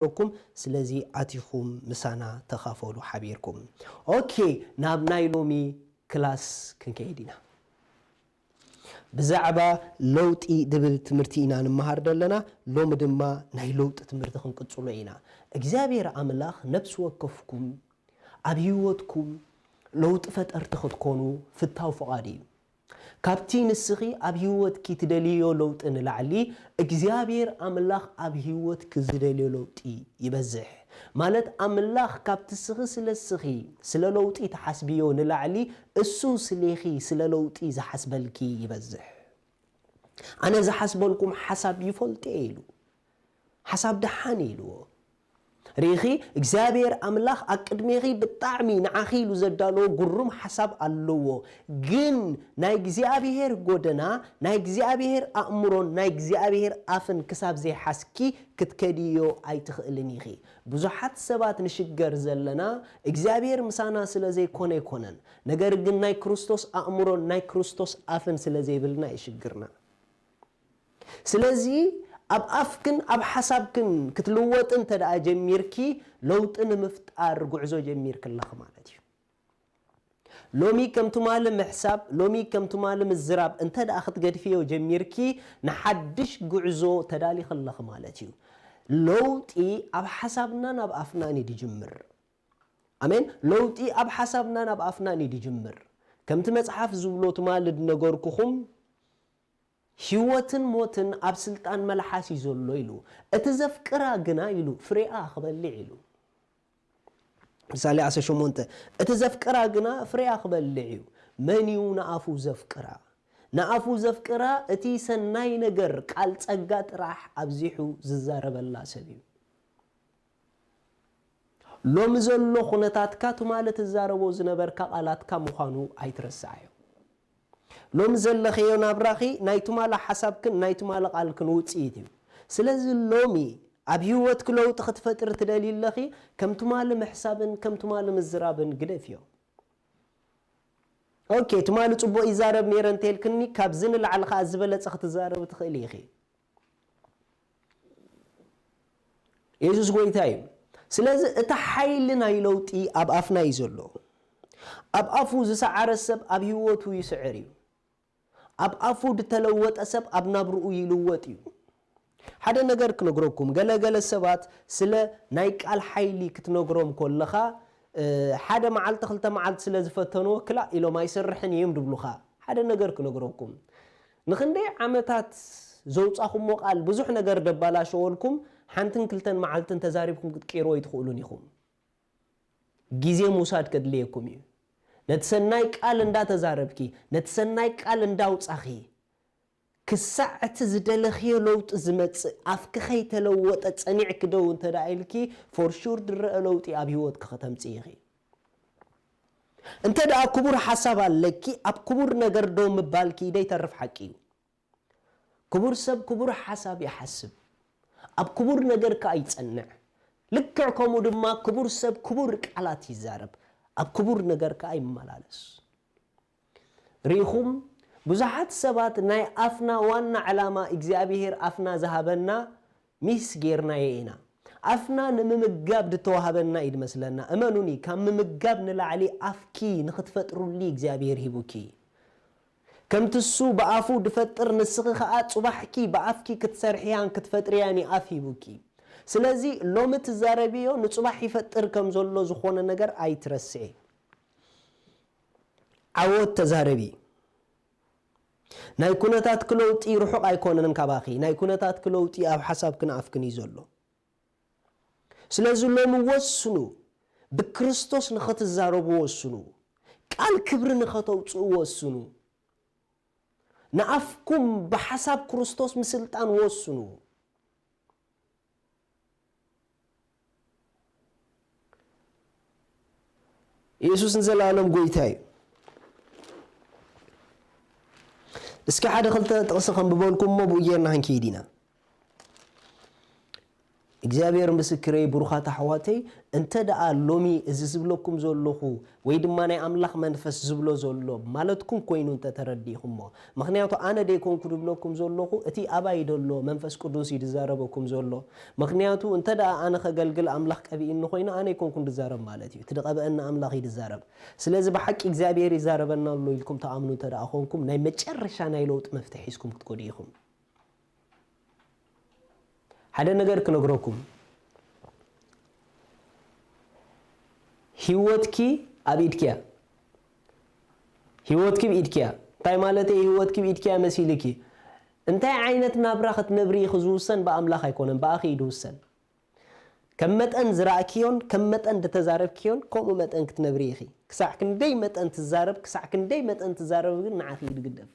ኣለኩም። ስለዚ ኣቲኹም ምሳና ተኻፈሉ ሓቢርኩም። ኦኬ፣ ናብ ናይ ሎሚ ክላስ ክንከይድ ኢና። ብዛዕባ ለውጢ ድብል ትምህርቲ ኢና ንመሃር ዘለና። ሎሚ ድማ ናይ ለውጢ ትምህርቲ ክንቅጽሎ ኢና። እግዚኣብሔር ኣምላኽ ነፍሲ ወከፍኩም ኣብ ህይወትኩም ለውጢ ፈጠርቲ ክትኮኑ ፍታው ፍቓድ እዩ። ካብቲ ንስኺ ኣብ ህይወትኪ ትደልዮ ለውጢ ንላዕሊ እግዚኣብሔር ኣምላኽ ኣብ ህይወትኪ ዝደልዮ ለውጢ ይበዝሕ። ማለት ኣምላኽ ካብቲ ስኺ ስለ ስኺ ስለ ለውጢ ትሓስብዮ ንላዕሊ እሱ ስሌኺ ስለ ለውጢ ዝሓስበልኪ ይበዝሕ። ኣነ ዝሓስበልኩም ሓሳብ ይፈልጦ እየ ኢሉ። ሓሳብ ደሓን ኢልዎ። ርኢኺ እግዚኣብሔር ኣምላኽ ኣብ ቅድሜኺ ብጣዕሚ ንዓኺ ኢሉ ዘዳለዎ ግሩም ሓሳብ ኣለዎ። ግን ናይ እግዚኣብሔር ጎደና ናይ እግዚኣብሔር ኣእምሮን ናይ እግዚኣብሔር ኣፍን ክሳብ ዘይሓዝኪ ክትከድዮ ኣይትኽእልን ኢኺ። ብዙሓት ሰባት ንሽገር ዘለና እግዚኣብሔር ምሳና ስለ ዘይኮነ ኣይኮነን፣ ነገር ግን ናይ ክርስቶስ ኣእምሮን ናይ ክርስቶስ ኣፍን ስለ ዘይብልና እዩ ሽግርና። ስለዚ ኣብ ኣፍክን ኣብ ሓሳብክን ክትልወጥ እንተ ደኣ ጀሚርኪ ለውጢ ንምፍጣር ጉዕዞ ጀሚርኪ ኣለኺ ማለት እዩ። ሎሚ ከም ትማሊ ምሕሳብ፣ ሎሚ ከም ትማሊ ምዝራብ እንተ ደኣ ክትገድፍዮ ጀሚርኪ ንሓድሽ ጉዕዞ ተዳሊኺ ኣለኺ ማለት እዩ። ለውጢ ኣብ ሓሳብናን ኣብ ኣፍናን እዩ ዝጅምር። ኣሜን። ለውጢ ኣብ ሓሳብናን ኣብ ኣፍናን እዩ ዝጅምር። ከምቲ መጽሓፍ ዝብሎ ትማሊ ዝነገርኩኹም ህይወትን ሞትን ኣብ ስልጣን መልሓስ እዩ ዘሎ ኢሉ። እቲ ዘፍቅራ ግና ኢሉ ፍሬኣ ክበልዕ ኢሉ። ምሳሌ ዓሰርተ ሸሞንተ እቲ ዘፍቅራ ግና ፍሬኣ ክበልዕ እዩ። መን እዩ ንኣፉ ዘፍቅራ? ንኣፉ ዘፍቅራ እቲ ሰናይ ነገር ቃል ጸጋ ጥራሕ ኣብዚሑ ዝዛረበላ ሰብ እዩ። ሎሚ ዘሎ ኩነታትካ ትማሊ ትዛረቦ ዝነበርካ ቃላትካ ምዃኑ ኣይትረስዓዮ። ሎሚ ዘለኸዮ ናብራኺ ናይ ትማሊ ሓሳብክን ናይ ትማሊ ቃልክን ውጽኢት እዩ። ስለዚ ሎሚ ኣብ ህይወትኪ ለውጢ ክትፈጥሪ ትደልዪ ኣለኺ፣ ከም ትማሊ ምሕሳብን ከም ትማሊ ምዝራብን ግደፍዮ። ኦኬ፣ ትማሊ ጽቡቕ ይዛረብ ነይረ እንተልክኒ ካብዚ ንላዕሊ ከኣ ዝበለጸ ክትዛረብ ትኽእሊ ኢኺ። የሱስ ጎይታ እዩ። ስለዚ እቲ ሓይሊ ናይ ለውጢ ኣብ ኣፍና እዩ ዘሎ። ኣብ ኣፉ ዝሰዓረ ሰብ ኣብ ህይወቱ ይስዕር እዩ። ኣብ ኣፉ ዝተለወጠ ሰብ ኣብ ናብርኡ ይልወጥ እዩ። ሓደ ነገር ክነግረኩም፣ ገለ ገለ ሰባት ስለ ናይ ቃል ሓይሊ ክትነግሮም ከለኻ፣ እ፣ ሓደ መዓልቲ ክልተ መዓልቲ ስለ ዝፈተንዎ ክላእ ኢሎም ኣይሰርሕን እዮም ድብሉኻ። ሓደ ነገር ክነግረኩም፣ ንኽንደይ ዓመታት ዘውጻኹሞ ቃል ብዙሕ ነገር ደባላሸወልኩም፣ ሓንትን ክልተን መዓልትን ተዛሪብኩም ክትቅይርዎ ኣይትኽእሉን ኢኹም። ግዜ ምውሳድ ከድልየኩም እዩ። ነቲ ሰናይ ቃል እንዳተዛረብኪ፣ ነቲ ሰናይ ቃል እንዳውጻኺ፣ ክሳዕ እቲ ዝደለኽዮ ለውጢ ዝመጽእ፣ ኣፍኪ ከይተለወጠ ጸኒዕኪ ደው እንተ ደኣ ኢልኪ፣ for sure ዝረአ ለውጢ ኣብ ህይወትኪ ከተምጽኢ ኢኺ። እንተ ደኣ ክቡር ሓሳብ ኣለኪ፣ ኣብ ክቡር ነገር ደው ምባልኪ ደይተርፍ ሓቂ እዩ። ክቡር ሰብ ክቡር ሓሳብ ይሓስብ፣ ኣብ ክቡር ነገር ከኣ ይጸንዕ። ልክዕ ከምኡ ድማ ክቡር ሰብ ክቡር ቃላት ይዛረብ፣ ኣብ ክቡር ነገር ከኣ ይመላለስ። ርኢኹም፣ ብዙሓት ሰባት ናይ ኣፍና ዋና ዕላማ እግዚኣብሄር ኣፍና ዝሃበና ሚስ ጌርናዮ ኢና። ኣፍና ንምምጋብ ዝተዋህበና እዩ ዝመስለና። እመኑኒ፣ ካብ ምምጋብ ንላዕሊ ኣፍኪ ንኽትፈጥሩሉ እግዚኣብሄር ሂቡኪ። ከምቲ እሱ ብኣፉ ዝፈጥር፣ ንስኺ ኸኣ ጽባሕኪ ብኣፍኪ ክትሰርሕያን ክትፈጥርያን እዩ ኣፍ ሂቡኪ። ስለዚ ሎሚ ትዛረብዮ ንጽባሕ ይፈጥር ከም ዘሎ ዝኾነ ነገር ኣይትረስዒ። ዓወት ተዛረቢ። ናይ ኩነታትኪ ለውጢ ርሑቕ ኣይኮነን ካባኺ። ናይ ኩነታትኪ ለውጢ ኣብ ሓሳብክን ኣፍክን እዩ ዘሎ። ስለዚ ሎሚ ወስኑ፣ ብክርስቶስ ንኽትዛረቡ ወስኑ። ቃል ክብሪ ንኸተውጽኡ ወስኑ። ንኣፍኩም ብሓሳብ ክርስቶስ ምስልጣን ወስኑ። የሱስ ንዘለኣለም ጎይታ እዩ። እስኪ ሓደ ክልተ ጥቕሲ ከንብበልኩም እሞ ብኡ ጌርና ክንከይድ ኢና። እግዚኣብሔር ምስክረይ፣ ብሩኻት ኣሕዋተይ፣ እንተ ደኣ ሎሚ እዚ ዝብለኩም ዘለኹ ወይ ድማ ናይ ኣምላኽ መንፈስ ዝብሎ ዘሎ ማለትኩም ኮይኑ እንተ ተረዲእኹሞ፣ ምኽንያቱ ኣነ ደይኮንኩ ድብለኩም ዘለኹ፣ እቲ ኣባይ ደሎ መንፈስ ቅዱስ እዩ ድዛረበኩም ዘሎ። ምኽንያቱ እንተ ደኣ ኣነ ኸገልግል ኣምላኽ ቀቢእኒ ኮይኑ ኣነ ኣይኮንኩን ድዛረብ ማለት እዩ። እቲ ድቐብአኒ ኣምላኽ እዩ ድዛረብ። ስለዚ ብሓቂ እግዚኣብሔር ይዛረበና ኣሎ ኢልኩም ትኣምኑ እንተ ደኣ ኾንኩም ናይ መጨረሻ ናይ ለውጢ መፍትሒ ሒዝኩም ክትከዱ ኢኹም። ሓደ ነገር ክነግረኩም። ህይወትኪ ኣብ ኢድኪያ። ህይወትኪ ብኢድኪያ። እንታይ ማለት እዩ? ህይወትኪ ብኢድኪያ መሲልኪ። እንታይ ዓይነት ናብራ ክትነብሪ ኢኺ ዝውሰን ብኣምላኽ ኣይኮነን፣ ብኣኺ እዩ ዝውሰን። ከም መጠን ዝረእክዮን ከም መጠን ዝተዛረብክዮን ከምኡ መጠን ክትነብሪ ኢኺ። ክሳዕ ክንደይ መጠን ትዛረብ፣ ክሳዕ ክንደይ መጠን ትዛረብ ግን ንዓኺ እዩ ዝግደፍ።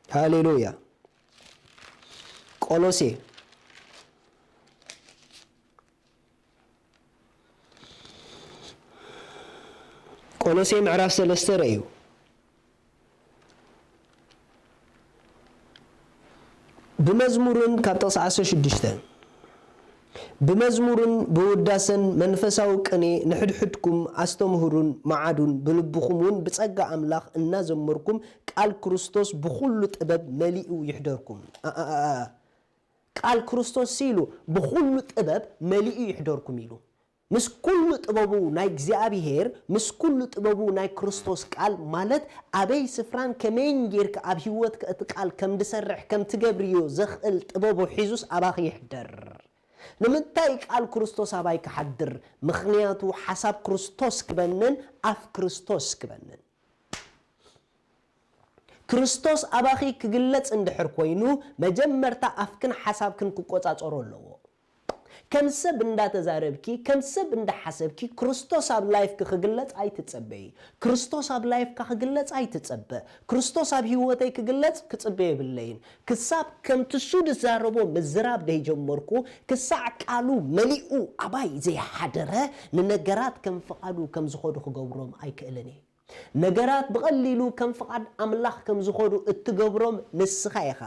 ሃሌሉያ። ቆሎሴ፣ ቆሎሴ ምዕራፍ ሰለስተ ረእዩ። ብመዝሙርን ካብ ጥቕሲ ዓሰርተ ሽዱሽተ፣ ብመዝሙርን ብውዳሰን መንፈሳዊ ቅኔ ንሕድሕድኩም ኣስተምህሩን መዓዱን፣ ብልብኹም እውን ብጸጋ ኣምላኽ እናዘመርኩም ቃል ክርስቶስ ብኹሉ ጥበብ መሊኡ ይሕደርኩም። ኣ፣ ኣ፣ ኣ፣ ኣ። ቃል ክርስቶስ ኢሉ ብኹሉ ጥበብ መሊኡ ይሕደርኩም ኢሉ። ምስ ኩሉ ጥበቡ ናይ እግዚኣብሔር፣ ምስ ኩሉ ጥበቡ ናይ ክርስቶስ ቃል ማለት ኣበይ ስፍራን ከመይን ጌርካ ኣብ ህይወትካ እቲ ቃል ከም ድሰርሕ ከም ትገብርዮ ዘኽእል ጥበቡ ሒዙስ ኣባኺ ይሕደር። ንምንታይ ቃል ክርስቶስ ኣባይ ክሓድር? ምኽንያቱ ሓሳብ ክርስቶስ ክበንን ኣፍ ክርስቶስ ክበንን። ክርስቶስ ኣባኺ ክግለጽ እንድሕር ኮይኑ፣ መጀመርታ ኣፍክን ሓሳብክን ክቆጻጸሮ ኣለዎ። ከም ሰብ እንዳተዛረብኪ፣ ከም ሰብ እንዳሓሰብኪ፣ ክርስቶስ ኣብ ላይፍኪ ክግለጽ ኣይትጸበዪ። ክርስቶስ ኣብ ላይፍካ ክግለጽ ኣይትጸበ። ክርስቶስ ኣብ ህይወተይ ክግለጽ ክጽበ የብለይን። ክሳብ ከምቲ እሱ ዝዛረቦ ምዝራብ ደይጀመርኩ፣ ክሳዕ ቃሉ መሊኡ ኣባይ ዘይሓደረ፣ ንነገራት ከም ፍቓዱ ከም ዝኸዱ ክገብሮም ኣይክእልን እየ። ነገራት ብቐሊሉ ከም ፍቓድ ኣምላኽ ከም ዝኸዱ እትገብሮም ንስኻ ኢኻ።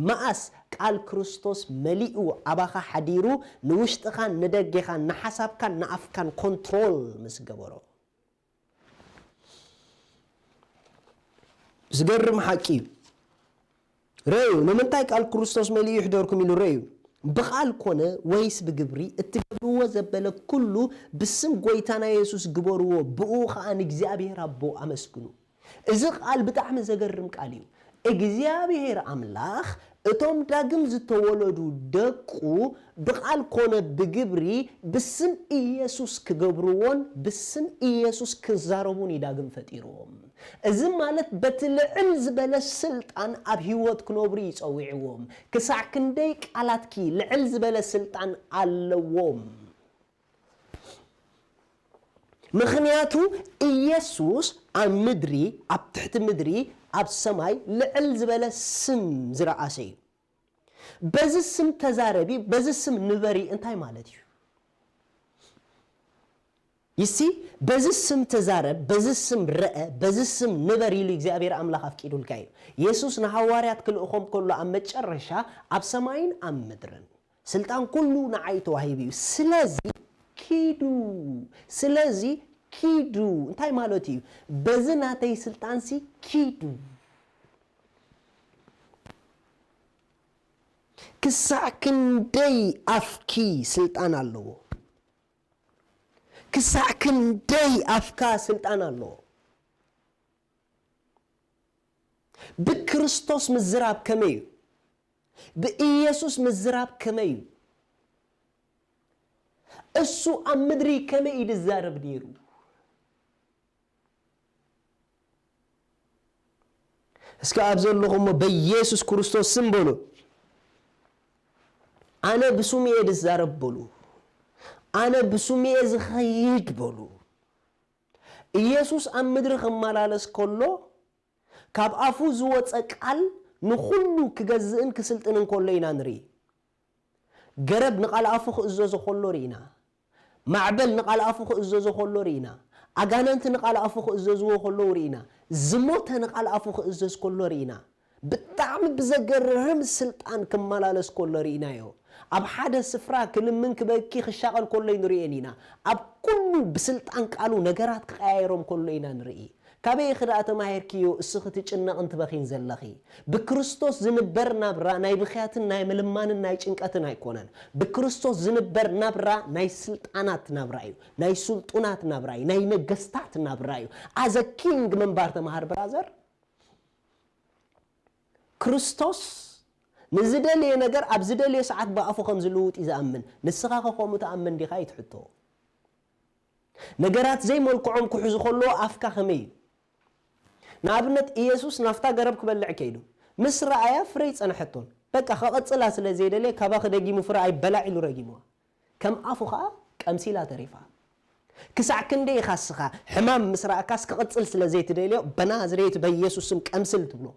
መኣስ ቃል ክርስቶስ መሊኡ ኣባኻ ሓዲሩ፣ ንውሽጥኻን ንደጌኻን ንሓሳብካን ንኣፍካን ኮንትሮል ምስ ገበሮ። ዝገርም ሓቂ እዩ። ረእዩ፣ ንምንታይ ቃል ክርስቶስ መሊኡ ይሕደርኩም ኢሉ ረእዩ። ብቓል ኮነ ወይስ ብግብሪ እትገብርዎ ዘበለ ኩሉ ብስም ጐይታና የሱስ ግበርዎ፣ ብእኡ ኸኣ ንእግዚኣብሔር ኣቦ ኣመስግኑ። እዚ ቃል ብጣዕሚ ዘገርም ቃል እዩ። እግዚኣብሔር ኣምላኽ እቶም ዳግም ዝተወለዱ ደቁ ብቓል ኮነ ብግብሪ ብስም ኢየሱስ ክገብርዎን ብስም ኢየሱስ ክዛረቡን እዩ ዳግም ፈጢርዎም። እዚ ማለት በቲ ልዕል ዝበለ ስልጣን ኣብ ህይወት ክነብሩ እዩ ጸዊዕዎም። ክሳዕ ክንደይ ቃላትኪ ልዕል ዝበለ ስልጣን ኣለዎም። ምኽንያቱ ኢየሱስ ኣብ ምድሪ፣ ኣብ ትሕቲ ምድሪ፣ ኣብ ሰማይ ልዕል ዝበለ ስም ዝረኣሰ እዩ። በዚ ስም ተዛረቢ፣ በዚ ስም ንበሪ እንታይ ማለት እዩ? ይሲ፣ በዚ ስም ተዛረብ፣ በዚ ስም ረአ፣ በዚ ስም ንበር ኢሉ እግዚኣብሔር ኣምላኽ ኣፍቂዱልካ እዩ። የሱስ ንሃዋርያት ክልእኾም ከሎ ኣብ መጨረሻ ኣብ ሰማይን ኣብ ምድርን ስልጣን ኩሉ ንዓይ ተዋሂቡ እዩ። ስለዚ ኪዱ፣ ስለዚ ኪዱ እንታይ ማለት እዩ? በዚ ናተይ ስልጣንሲ ኪዱ። ክሳዕ ክንደይ ኣፍኪ ስልጣን ኣለዎ? ክሳዕ ክንደይ ኣፍካ ስልጣን ኣለዎ? ብክርስቶስ ምዝራብ ከመይ እዩ? ብኢየሱስ ምዝራብ ከመይ እዩ? እሱ ኣብ ምድሪ ከመይ እዩ ዝዛረብ ነይሩ? እስከ ኣብ ዘለኹሞ በኢየሱስ ክርስቶስ ስም በሉ። ኣነ ብስሙ እየ ዝዛረብ በሉ። ኣነ ብስሙ እየ ዝኸይድ በሉ። ኢየሱስ ኣብ ምድሪ ክመላለስ ከሎ ካብ ኣፉ ዝወጸ ቃል ንኹሉ ክገዝእን ክስልጥንን ከሎ ኢና ንርኢ። ገረብ ንቓል ኣፉ ክእዘዞ ከሎ ርኢና። ማዕበል ንቓል ኣፉ ክእዘዞ ከሎ ርኢና። ኣጋንንቲ ንቓል ኣፉ ክእዘዝዎ ከለዉ ርኢና። ዝሞተ ንቓል ኣፉ ክእዘዝ ከሎ ርኢና። ብጣዕሚ ብዘገርም ስልጣን ክመላለስ ከሎ ርኢናዮ። ኣብ ሓደ ስፍራ ክልምን ክበኪ ክሻቐል ከሎ ንርእየን ኢና። ኣብ ኩሉ ብስልጣን ቃሉ ነገራት ክቀያየሮም ከሎ ኢና ንርኢ። ካበይ ኢኺ ደኣ ተማሂርክዮ እስኺ ትጭነቕን ትበኺን ዘለኺ? ብክርስቶስ ዝንበር ናብራ ናይ ብኽያትን ናይ ምልማንን ናይ ጭንቀትን ኣይኮነን። ብክርስቶስ ዝንበር ናብራ ናይ ስልጣናት ናብራ እዩ። ናይ ስልጡናት ናብራ እዩ። ናይ ነገስታት ናብራ እዩ። As a king ምንባር ተማሃር ብራዘር። ክርስቶስ ንዝደልየ ነገር ኣብ ዝደልዮ ሰዓት ብኣፉ ከም ዝልውጥ እዩ ዝኣምን። ንስኻ ከ ከምኡ ትኣምን ዲኻ? ይትሕቶ። ነገራት ዘይመልክዖም ክሕዙ ከለዎ ኣፍካ ከመይ እዩ? ንኣብነት ኢየሱስ ናብታ ገረብ ክበልዕ ከይዱ ምስ ረኣያ ፍረ ይጸንሐቶን በቃ ከቐጽላ ስለ ዘይደለየ ካባኺ ደጊሙ ፍረ ኣይበላዕ ኢሉ ረጊምዋ። ከም ኣፉ ኸኣ ቀምሲላ ተሪፋ። ክሳዕ ክንደይ ኢኻ እስኻ ሕማም ምስ ረኣካስ ክቕጽል ስለ ዘይትደልዮ በናዝሬት በኢየሱስ ስም ቀምስል ትብሎ?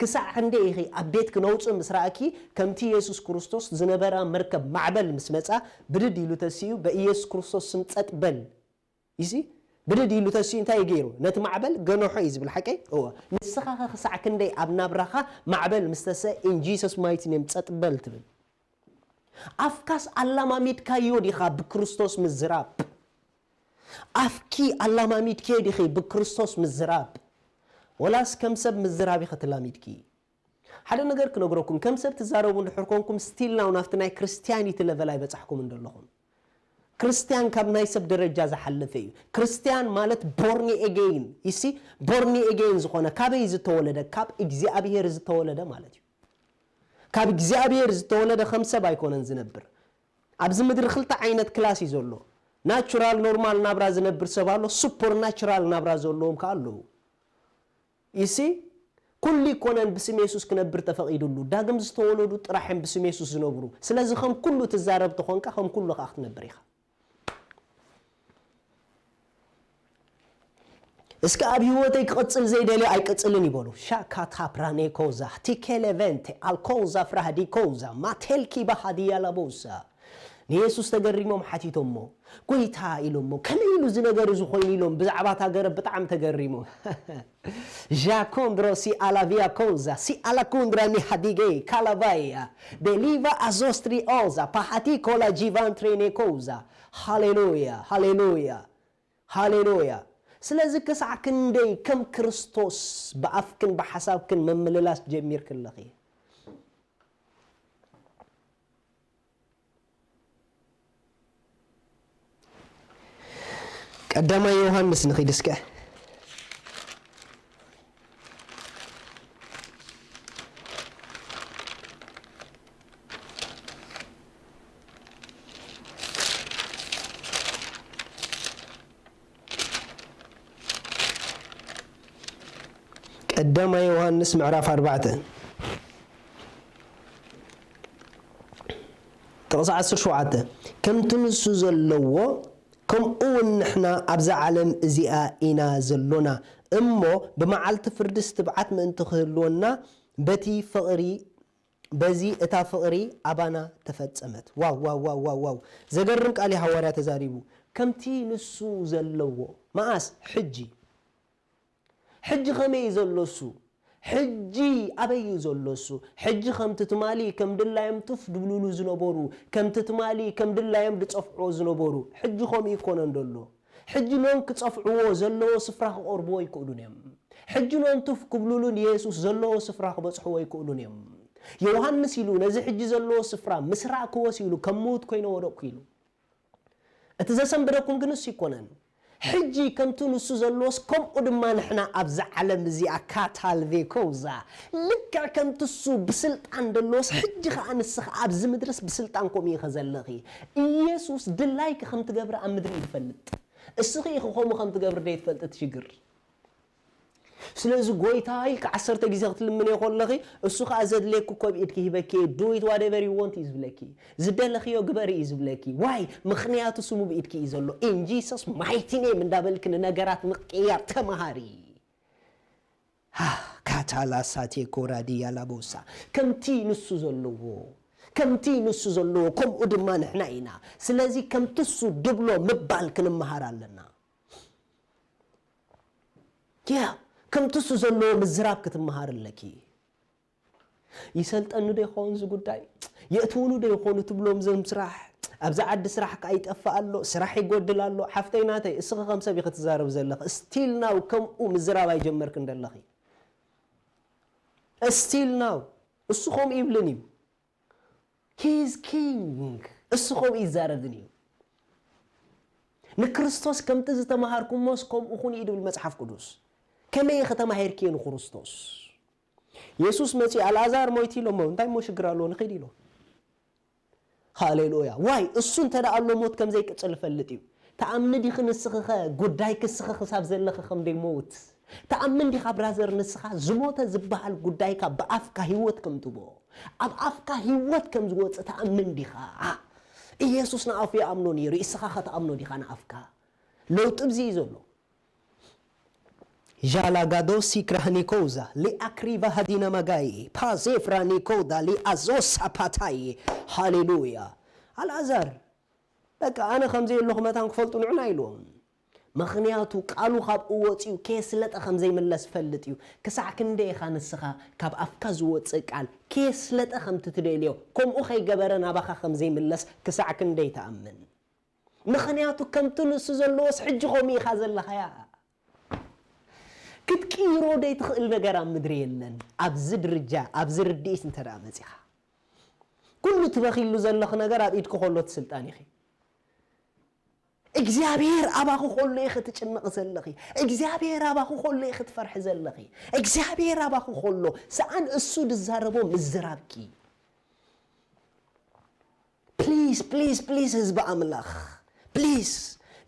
ክሳዕ ክንደይ ኢኺ ኣብ ቤትኪ ነውጽ ምስ ረኣኪ ከምቲ የሱስ ክርስቶስ ዝነበራ መርከብ ማዕበል ምስ መጻ ብድድ ኢሉ ተሲኡ በኢየሱስ ክርስቶስ ስም ጸጥ በል ኢሲ ብድድ ኢሉ ተሲኡ እንታይ ገይሩ ነቲ ማዕበል ገነሖ እዩ ዝብል ሓቀይ እወ ንስኻ ኸ ክሳዕ ክንደይ ኣብ ናብራኻ ማዕበል ምስ ተሰ in Jesus mighty name ጸጥ በል ትብል ኣፍካስ ኣላማሚድካዮ ዲኻ ብክርስቶስ ምዝራብ ኣፍኪ ኣላማሚድኪ ዲኺ ብክርስቶስ ምዝራብ ወላስ ከም ሰብ ምዝራብ ኢኺ ተላሚድኪ ሓደ ነገር ክነግረኩም ከም ሰብ ትዛረቡ እንድሕር ኮንኩም still now ናብቲ ናይ ክርስቲያኒቲ level ኣይበጻሕኩም እንደለኹም ክርስቲያን ካብ ናይ ሰብ ደረጃ ዝሓለፈ እዩ ክርስቲያን ማለት born again you see born again ዝኾነ ካበይ ዝተወለደ ካብ እግዚኣብሔር ዝተወለደ ማለት እዩ ካብ እግዚኣብሔር ዝተወለደ ከም ሰብ ኣይኮነን ዝነብር ኣብዚ ምድሪ ክልተ ዓይነት class እዩ ዘሎ natural normal ናብራ ዝነብር ሰብ ኣሎ supernatural ናብራ ዘለዎም ከ ኣለዉ you see ኩሉ ይኮነን ብስም የሱስ ክነብር ተፈቒዱሉ ዳግም ዝተወለዱ ጥራሕ እዮም ብስም የሱስ ዝነብሩ ስለዚ ከም ኩሉ ትዛረብ ተኾንካ ከም ኩሉ ከዓ ክትነብር ኢኻ እስከ ኣብ ህይወተይ ክቕጽል ዘይደልዮ ኣይቅጽልን ይበሉ ሻካታ ፕራኔኮዛ ቲኬሌቨንቴ ኣልኮዛ ፍራሃዲኮዛ ማቴልኪ ባሃዲያላቦዛ ንየሱስ ተገሪሞም ሓቲቶሞ ጎይታ ኢሎሞ ከመይ ኢሉ እዚ ነገር እዚ ኮይኑ ኢሎም ብዛዕባ እታ ገረብ ብጣዕሚ ተገሪሞም ጃኮንድሮ ሲ ኣላቪያ ኮዛ ሲ ኣላኩንድራ ኒሃዲጌ ካላቫያ ደሊቫ ኣዞስትሪ ኦዛ ፓሃቲ ኮላ ጂቫንትሬኔ ኮዛ ሃሌሉያ ሃሌሉያ ሃሌሉያ ስለዚ ክሳዕ ክንደይ ከም ክርስቶስ ብኣፍክን ብሓሳብክን መምልላስ ጀሚርክ ኣለኺ ቀዳማይ ዮሃንስ ንኺድ እስከ ቀዳማይ ዮሃንስ ምዕራፍ ኣርባዕተ ጥቕሲ ዓሰርተ ሸውዓተ ከምቲ ንሱ ዘለዎ ከምኡ እውን ንሕና ኣብዛ ዓለም እዚኣ ኢና ዘሎና እሞ ብመዓልቲ ፍርድስ ትብዓት ምእንቲ ክህልወና በቲ ፍቕሪ በዚ እታ ፍቕሪ ኣባና ተፈጸመት። ዋው ዋው ዋው ዋው ዋው ዘገርም ቃል እዩ ሃዋርያ ተዛሪቡ። ከምቲ ንሱ ዘለዎ መኣስ ሕጂ ሕጂ ከመይ እዩ ዘሎ እሱ? ሕጂ ኣበይ እዩ ዘሎ እሱ? ሕጂ ከምቲ ትማሊ ከም ድላዮም ቱፍ ድብሉሉ ዝነበሩ፣ ከምቲ ትማሊ ከም ድላዮም ድጸፍዕዎ ዝነበሩ፣ ሕጂ ከምኡ ይኮነን ደሎ። ሕጂ ኖን ክጸፍዕዎ ዘለዎ ስፍራ ክቐርብዎ ኣይክእሉን እዮም። ሕጂ ኖን ቱፍ ክብሉሉ ንየሱስ ዘለዎ ስፍራ ክበጽሕዎ ኣይክእሉን እዮም። ዮሃንስ ኢሉ ነዚ ሕጂ ዘለዎ ስፍራ ምስ ረኣክዎስ ኢሉ ከም ምዉት ኮይነ ወደቕኩ ኢሉ። እቲ ዘሰንብደኩም ግን እሱ ይኮነን። ሕጂ ከምቲ ንሱ ዘሎስ ከምኡ ድማ ንሕና ኣብዛ ዓለም እዚኣ ካታልቬ ኮውዛ ልክዕ ከምቲ እሱ ብስልጣን ደሎስ ሕጂ ከኣ ንስኻ ኣብዚ ምድርስ ብስልጣን ከምኡ ኢኸ ዘለኺ። ኢየሱስ ድላይኪ ከም ትገብሪ ኣብ ምድሪ እዩ ዝፈልጥ። እስኺ ኢኺ ከምኡ ከም ትገብሪ ደይትፈልጢ እቲ ሽግር። ስለዚ ጎይታ ኢልካ ዓሰርተ ግዜ ክትልምንዮ ከለኺ እሱ ከዓ ዘድልየኪ እኮ ብኢድኪ ሂበኪ እየ do it whatever you want እዩ ዝብለኪ ዝደለኽዮ ግበሪ እዩ ዝብለኪ ዋይ ምኽንያቱ ስሙ ብኢድኪ እዩ ዘሎ in Jesus mighty name እንዳበልኪ ንነገራት ምቅያር ተምሃሪ ካታላ ሳቴ ኮራዲ ያላቦሳ ከምቲ ንሱ ዘለዎ ከምቲ ንሱ ዘለዎ ከምኡ ድማ ንሕና ኢና ስለዚ ከምቲ እሱ ድብሎ ምባል ክንምሃር ኣለና ያ ከምቲ እሱ ዘለዎ ምዝራብ ክትመሃር ኣለኪ ይሰልጠኒ ዶ ይኸውን እዚ ጉዳይ? የእትውሉ ዶ ይኾኑ ትብሎም ዘም ስራሕ? ኣብዚ ዓዲ ስራሕ ከኣ ይጠፍእ ኣሎ፣ ስራሕ ይጎድል ኣሎ። ሓፍተይ ናተይ፣ እስኺ ከም ሰብ ኢኺ ትዛረብ ዘለኺ። ስቲል ናው ከምኡ ምዝራብ ኣይጀመርክን ዘለኺ። ስቲል ናው እሱ ከምኡ ይብልን እዩ። He is king። እሱ ከምኡ ይዛረብን እዩ። ንክርስቶስ ከምቲ ዝተማሃርኩሞስ ከምኡ ኩኑ እዩ ድብል መጽሓፍ ቅዱስ። ከመይ ኢኺ ተማሂርክዮ ንክርስቶስ? የሱስ መጺኡ፣ "ኣልኣዛር ሞይቱ" ኢሎሞ፣ "እንታይ እሞ ሽግር ኣለዎ? ንኺድ" ኢሎ። ሃሌሉያ። ዋይ፣ እሱ እንተ ደኣ ኣሎ ሞት ከም ዘይቅጽል እፈልጥ እዩ። ተኣምኒ ዲኺ ንስኺኸ ጉዳይኪ እስኺ ክሳብ ዘለኺ ከም ደይመውት? ተኣምን ዲኻ ብራዘር ንስኻ ዝሞተ ዝበሃል ጉዳይካ ብኣፍካ ህይወት ከም ትቦ፣ ኣብ ኣፍካ ህይወት ከም ዝወጽእ ተኣምን ዲኻ? ኢየሱስ ንኣፉ ይኣምኖ ነይሩ፣ እስኻ ኸ ትኣምኖ ዲኻ ንኣፍካ? ለውጢ ኣብዚ እዩ ዘሎ። ዣላጋዶ ሲክራህኒኮዛ ሊኣክሪቫ ሃዲና ማጋይ ፓዜፍራኒኮዳ ሊኣዞ ሳፓታይ። ሃሌሉያ። ኣልኣዛር በቃ ኣነ ከም ዘየለኹ መታን ክፈልጡ ንዑና ኢልዎም። ምኽንያቱ ቃሉ ካብኡ ወፂኡ ከየስለጠ ከም ዘይምለስ ፈልጥ እዩ። ክሳዕ ክንደይ ኢኻ ንስኻ ካብ ኣፍካ ዝወፅእ ቃል ከየስለጠ ከምቲ ትደልዮ ከምኡ ከይገበረ ናባኻ ከም ዘይምለስ ክሳዕ ክንደይ ትኣምን? ምኽንያቱ ከምቲ ንሱ ዘለዎስ ሕጂ ከምኡ ኢኻ ዘለኻያ። ክትቅይሮ ደይ ትኽእል ነገር ኣብ ምድሪ የለን። ኣብዚ ድርጃ ኣብዚ ርድኢት እንተ ደኣ መጺኻ ኩሉ ትበኺሉ ዘለኺ ነገር ኣብ ኢድኪ ከሎ ትስልጣን ኢኺ። እግዚኣብሔር ኣባኺ ከሎ ኢኺ ትጭነቕ ዘለኺ። እግዚኣብሔር ኣባኺ ከሎ ኢኺ ትፈርሒ ዘለኺ። እግዚኣብሔር ኣባኺ ከሎ ሰኣን እሱ ድዛረቦ ምዝራብኪ። ፕሊዝ ፕሊዝ ፕሊዝ ህዝቢ ኣምላኽ ፕሊዝ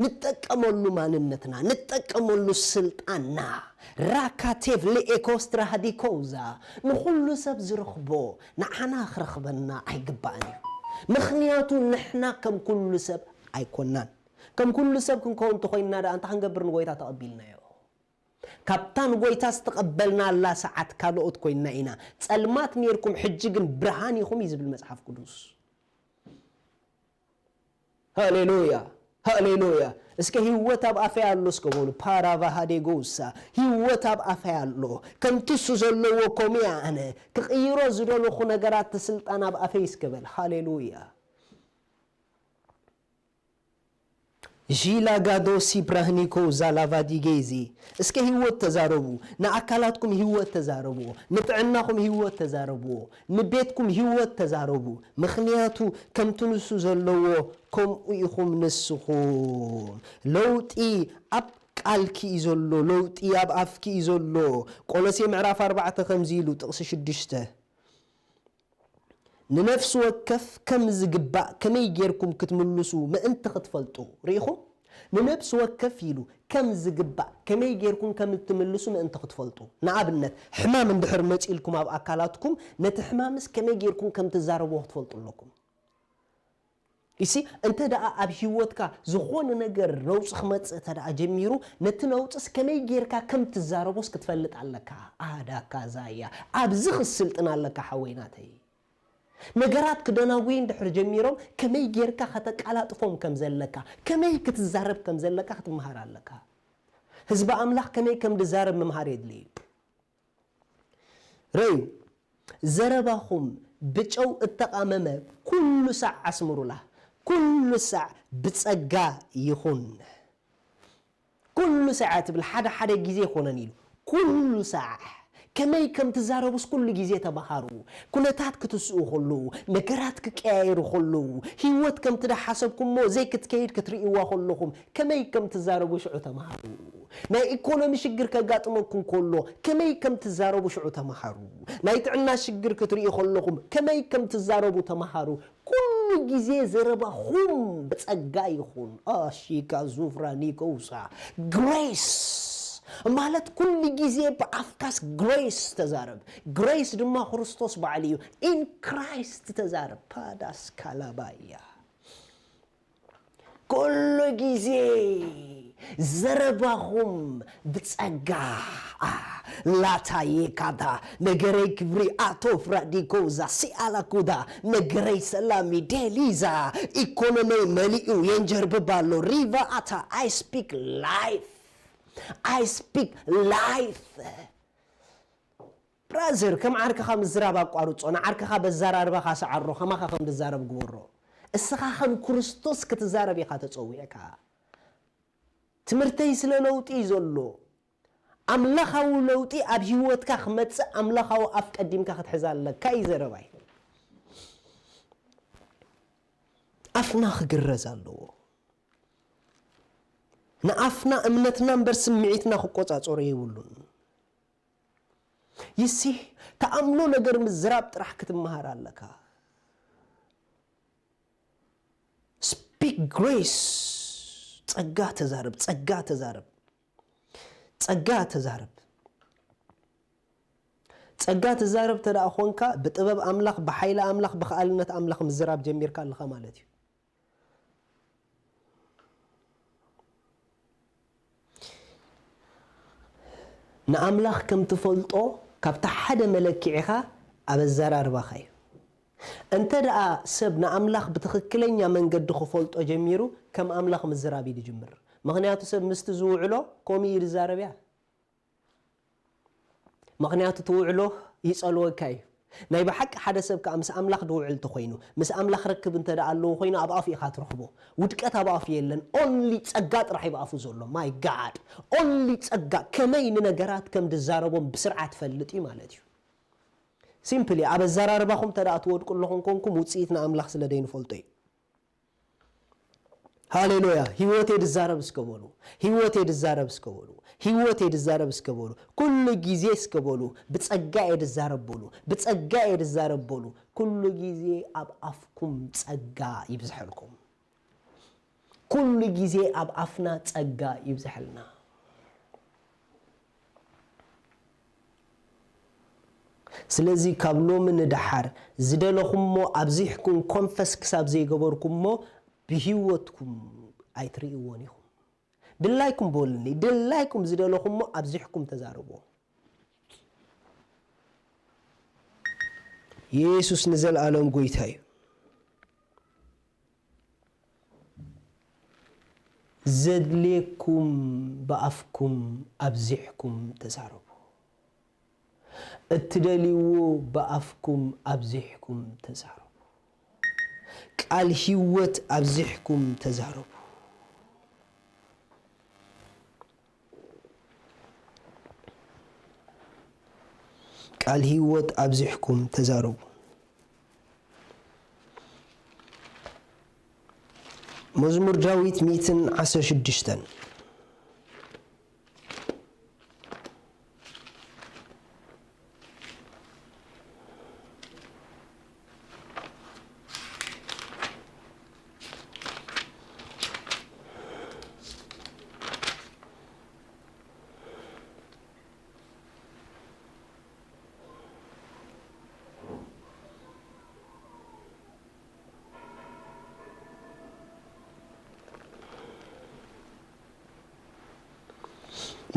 ንጠቀመሉ ማንነትና ንጠቀመሉ ስልጣንና። ራካቴቭ ሊኤኮስትራ ሃዲኮውዛ ንኹሉ ሰብ ዝረኽቦ ንዓና ክረኽበና ኣይግባእን እዩ። ምኽንያቱ ንሕና ከም ኩሉ ሰብ ኣይኮናን። ከም ኩሉ ሰብ ክንከውን እንተኾይንና ደኣ እንታይ ክንገብር ንጎይታ ተቐቢልናዮ? ካብታ ንጎይታ ዝተቐበልናላ ሰዓት ካልኦት ኮይንና ኢና። ጸልማት ኔርኩም ሕጂ ግን ብርሃን ኢኹም እዩ ዝብል መጽሓፍ ቅዱስ። ሃሌሉያ ሃሌሉያ። እስከ ህይወት ኣብ ኣፈይ ኣሎ እስከ በሉ። ፓራቫሃዴጎሳ ህይወት ኣብ ኣፈይ ኣሎ። ከምቲ እሱ ዘለዎ ኮሚያ ኣነ ክቕይሮ ዝደለኹ ነገራት ስልጣን ኣብ ኣፈይ እስከ በል። ሃሌሉያ። ዢላጋዶ ሲብራህኒኮ ዛላቫዲጌዚ እስከ ህይወት ተዛረቡ። ንኣካላትኩም ህይወት ተዛረብዎ። ንጥዕናኹም ህይወት ተዛረብዎ። ንቤትኩም ህይወት ተዛረቡ። ምኽንያቱ ከምቲ ንሱ ዘለዎ ከምኡ ኢኹም ንስኹም። ለውጢ ኣብ ቃልኪ እዩ ዘሎ። ለውጢ ኣብ ኣፍኪ እዩ ዘሎ። ቆሎሴ ምዕራፍ ኣርባዕተ ከምዚ ኢሉ ጥቕሲ ሽዱሽተ ንነፍሲ ወከፍ ከም ዝግባእ ከመይ ጌርኩም ክትምልሱ ምእንቲ ክትፈልጡ ርኢኹም። ንነፍሲ ወከፍ ኢሉ ከም ዝግባእ ከመይ ጌርኩም ከም እትምልሱ ምእንቲ ክትፈልጡ። ንኣብነት ሕማም እንድሕር መጺእልኩም ኣብ ኣካላትኩም ነቲ ሕማምስ ከመይ ጌርኩም ከም ትዛረብዎ ክትፈልጡ ኣለኩም። ይሲ እንተ ደኣ ኣብ ህይወትካ ዝኾነ ነገር ነውፂ ክመፅእ እንተ ደኣ ጀሚሩ ነቲ ነውፅስ ከመይ ጌርካ ከም ትዛረቦስ ክትፈልጥ ኣለካ። ኣዳካ ዛያ ኣብዚ ክትስልጥን ኣለካ ሓወይ ናተይ። ነገራት ክደናጉይ እንድሕር ጀሚሮም ከመይ ጌርካ ከተቃላጥፎም ከም ዘለካ ከመይ ክትዛረብ ከም ዘለካ ክትመሃር ኣለካ። ህዝቢ ኣምላኽ ከመይ ከም ድዛረብ ምምሃር የድሊ እዩ። ረዩ ዘረባኹም ብጨው እተቓመመ ኩሉ ሳዕ ኣስምሩላ። ኩሉ ሳዕ ብጸጋ ይኹን። ኩሉ ሳዕ ትብል ሓደ ሓደ ግዜ ኣይኮነን ኢሉ ኩሉ ሳዕ ከመይ ከም ትዛረቡስ ኩሉ ግዜ ተመሃሩ። ኩነታት ክትስኡ ከለዉ ነገራት ክቀያየሩ ከለዉ ህይወት ከምቲ ደሓሰብኩሞ ዘይክትከይድ ክትርእይዋ ከለኹም ከመይ ከም ትዛረቡ ሽዑ ተመሃሩ። ናይ ኢኮኖሚ ሽግር ከጋጥመኩም ከሎ ከመይ ከም ትዛረቡ ሽዑ ተመሃሩ። ናይ ጥዕና ሽግር ክትርእዩ ከለኹም ከመይ ከም ትዛረቡ ተመሃሩ። ኩሉ ግዜ ዘረባኹም ብጸጋ ይኹን። ኣሺካ ዙፍራ ኒኮውሳ ግሬስ ማለት ኩሉ ግዜ ብኣፍካስ ግሬስ ተዛረብ። ግሬስ ድማ ክርስቶስ ባዕሉ እዩ። ኢን ክራይስት ተዛረብ። ፓዳስ ካላባያ ኩሉ ግዜ ዘረባኹም ብጸጋ ላታዬ ካዳ ነገረይ ክብሪ ኣቶ ፍራዲኮዛ ሲኣላኩዳ ነገረይ ሰላሚ ዴሊዛ ኢኮኖመይ መሊኡ የንጀርብባሎ ሪቫ ኣታ I speak life I speak life ብራዘር፣ ከም ዓርክኻ ምዝራብ ኣቋርጾ፣ ንዓርክኻ በዛራርባኻ ሰዓሮ፣ ከማኻ ከም ዝዛረብ ግበሮ። እስኻ ከም ክርስቶስ ክትዛረብ ኢኻ ተጸዊዕካ። ትምህርተይ ስለ ለውጢ እዩ ዘሎ። ኣምላኻዊ ለውጢ ኣብ ህይወትካ ክመጽእ ኣምላኻዊ ኣፍ ቀዲምካ ክትሕዝ ኣለካ እዩ ዘረባይ። ኣፍና ክግረዝ ኣለዎ። ንኣፍና እምነትና እምበር ስምዒትና ክቆጻጸሮ የብሉን። ይሲ ተኣምኖ ነገር ምዝራብ ጥራሕ ክትመሃር ኣለካ። Speak grace፣ ጸጋ ተዛረብ፣ ጸጋ ተዛረብ፣ ጸጋ ተዛረብ። ጸጋ ተዛረብ ተደኣ ኾንካ ብጥበብ ኣምላኽ፣ ብሓይሊ ኣምላኽ፣ ብኸኣልነት ኣምላኽ ምዝራብ ጀሚርካ ኣለኻ ማለት እዩ። ንኣምላኽ ከም ትፈልጦ ካብቲ ሓደ መለክዒኻ ኣብ ኣዘራርባኻ እዩ። እንተ ደኣ ሰብ ንኣምላኽ ብትኽክለኛ መንገዲ ክፈልጦ ጀሚሩ፣ ከም ኣምላኽ ምዝራብ እዩ ዝጅምር። ምኽንያቱ ሰብ ምስቲ ዝውዕሎ ከምኡ እዩ ዝዛረብ እያ። ምኽንያቱ እቲ ውዕሎ ይጸልወካ እዩ። ናይ ብሓቂ ሓደ ሰብ ከኣ ምስ ኣምላኽ ድውዕል እንተኾይኑ፣ ምስ ኣምላኽ ርክብ እንተ ደኣ ኣለዎ ኮይኑ፣ ኣብ ኣፉ ኢኻ ትረኽቦ። ውድቀት ኣብ ኣፉ የለን። ኦንሊ ጸጋ ጥራሕ እዩ ኣብ ኣፉ ዘሎ። ማይ ጋድ። ኦንሊ ጸጋ። ከመይ ንነገራት ከም ድዛረቦም ብስርዓት ፈልጥ እዩ ማለት እዩ። ሲምፕሊ፣ ኣብ ኣዘራርባኹም እንተ ደኣ ትወድቁ ኣለኹም ኮንኩም፣ ውጽኢት ንኣምላኽ ስለ ደይንፈልጦ እዩ። ሃሌሉያ። ህይወት እየ ድዛረብ እስከ በሉ። ህይወት እየ ድዛረብ እስከ በሉ። ህይወት እየ ድዛረብ እስከ በሉ። ኩሉ ግዜ እስከ በሉ። ብጸጋ እየ ድዛረብ በሉ። ብጸጋ እየ ድዛረብ በሉ። ኩሉ ግዜ ኣብ ኣፍኩም ጸጋ ይብዝሐልኩም። ኩሉ ግዜ ኣብ ኣፍና ጸጋ ይብዝሐልና። ስለዚ ካብ ሎሚ ንደሓር ዝደለኹሞ ኣብዚሕኩም ኮንፈስ ክሳብ ዘይገበርኩሞ ብህይወትኩም ኣይትርእይዎን ኢኹም። ድላይኩም በሉኒ፣ ድላይኩም ዝደለኹሞ ኣብዚሕኩም ተዛረብዎ። የሱስ ንዘለኣለም ጎይታ እዩ። ዘድልየኩም ብኣፍኩም ኣብዚሕኩም ተዛረቡ። እትደልይዎ ብኣፍኩም ኣብዚሕኩም ተዛረቡ። ቃል ህይወት ኣብዚሕኩም ተዛረቡ። ቃል ህይወት ኣብዚሕኩም ተዛረቡ። መዝሙር ዳዊት ሚእትን ዓሰርተ ሽዱሽተን።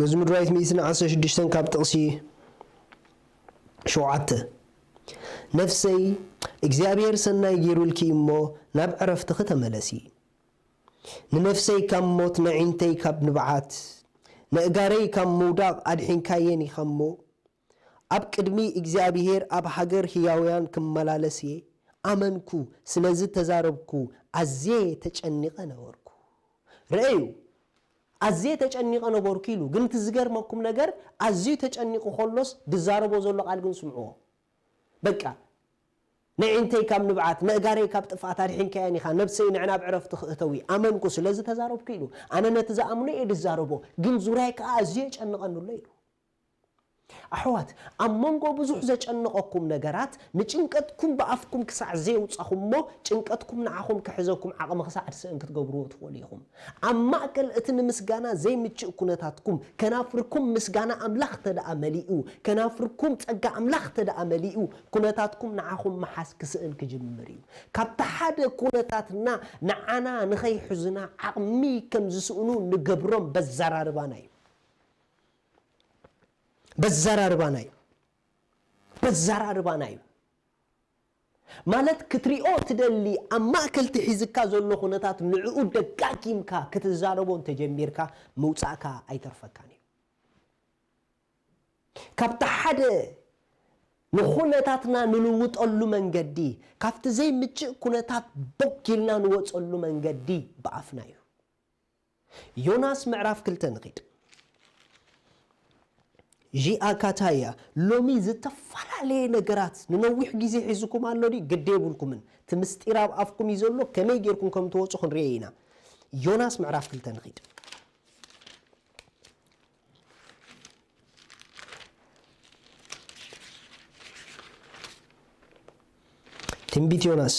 መዝሙር ዳዊት ሚእትን ዓሰርተ ሽዱሽተን ካብ ጥቕሲ ሸውዓተ። ነፍሰይ፣ እግዚኣብሔር ሰናይ ገይሩልኪ እሞ ናብ ዕረፍትኺ ተመለሲ። ንነፍሰይ ካብ ሞት፣ ነዒንተይ ካብ ንብዓት፣ ነእጋረይ ካብ ምውዳቕ ኣድሒንካየን ኢኻ እሞ፣ ኣብ ቅድሚ እግዚኣብሔር ኣብ ሃገር ህያውያን ክመላለስ እየ ኣመንኩ፣ ስለዚ ተዛረብኩ፣ ኣዝየ ተጨኒቐ ነበርኩ። ረኣዩ፣ ኣዝየ ተጨኒቐ ነበርኩ ኢሉ። ግን እቲ ዝገርመኩም ነገር፣ ኣዝዩ ተጨኒቑ ከሎስ ድዛረቦ ዘሎ ቃል ግን ስምዕዎ። በቃ፣ ነዒንተይ ካብ ንብዓት፣ ነእጋረይ ካብ ጥፍኣት ኣድሒንካየን ኢኻ፣ ነብሰይ ንዕና ኣብ ዕረፍቲ ክእተዊ ኣመንኩ፣ ስለዚ ተዛረብኩ ኢሉ። ኣነ ነቲ ዝኣምኖ እየ ድዛረቦ፣ ግን ዙርያይ ከኣ ኣዝዩ የጨንቐኒ ኣሎ ኢሉ። ኣሕዋት፣ ኣብ መንጎ ብዙሕ ዘጨንቐኩም ነገራት፣ ንጭንቀትኩም ብኣፍኩም ክሳዕ ዘየውጻኹሞ፣ ጭንቀትኩም ንዓኹም ክሕዘኩም ዓቕሚ ክሳዕ ዝስእን ክትገብርዎ ትኽእሉ ኢኹም። ኣብ ማእከል እቲ ንምስጋና ዘይምችእ ኩነታትኩም፣ ከናፍርኩም ምስጋና ኣምላኽ እንተ ደኣ መሊኡ፣ ከናፍርኩም ጸጋ ኣምላኽ እንተ ደኣ መሊኡ፣ ኩነታትኩም ንዓኹም ምሓዝ ክስእን ክጅምር እዩ። ካብቲ ሓደ ኩነታትና ንዓና ንኸይሕዙና ዓቕሚ ከም ዝስእኑ ንገብሮም በዘራርባና እዩ። በዘራርባና እዩ። በዘራርባና እዩ። ማለት ክትሪኦ ትደሊ ኣብ ማእከል እቲ ሒዝካ ዘሎ ኩነታት ንዕኡ ደጋጊምካ ክትዛረቦ እንተጀሚርካ ምውጻእካ ኣይተርፈካን እዩ። ካብቲ ሓደ ንኹነታትና ንልውጠሉ መንገዲ፣ ካብቲ ዘይምችእ ኩነታት ቦግ ኢልና ንወጸሉ መንገዲ ብኣፍና እዩ። ዮናስ ምዕራፍ ክልተ ንኺድ። ዢኣካታያ፣ ሎሚ ዝተፈላለየ ነገራት ንነዊሕ ግዜ ሒዝኩም ኣሎ ድዩ? ግዲ የብልኩምን። እቲ ምስጢር ኣብ ኣፍኩም እዩ ዘሎ፣ ከመይ ጌርኩም ከም ትወጹ ክንርእዮ ኢና። ዮናስ ምዕራፍ ክልተ ንኺድ። ትንቢት ዮናስ።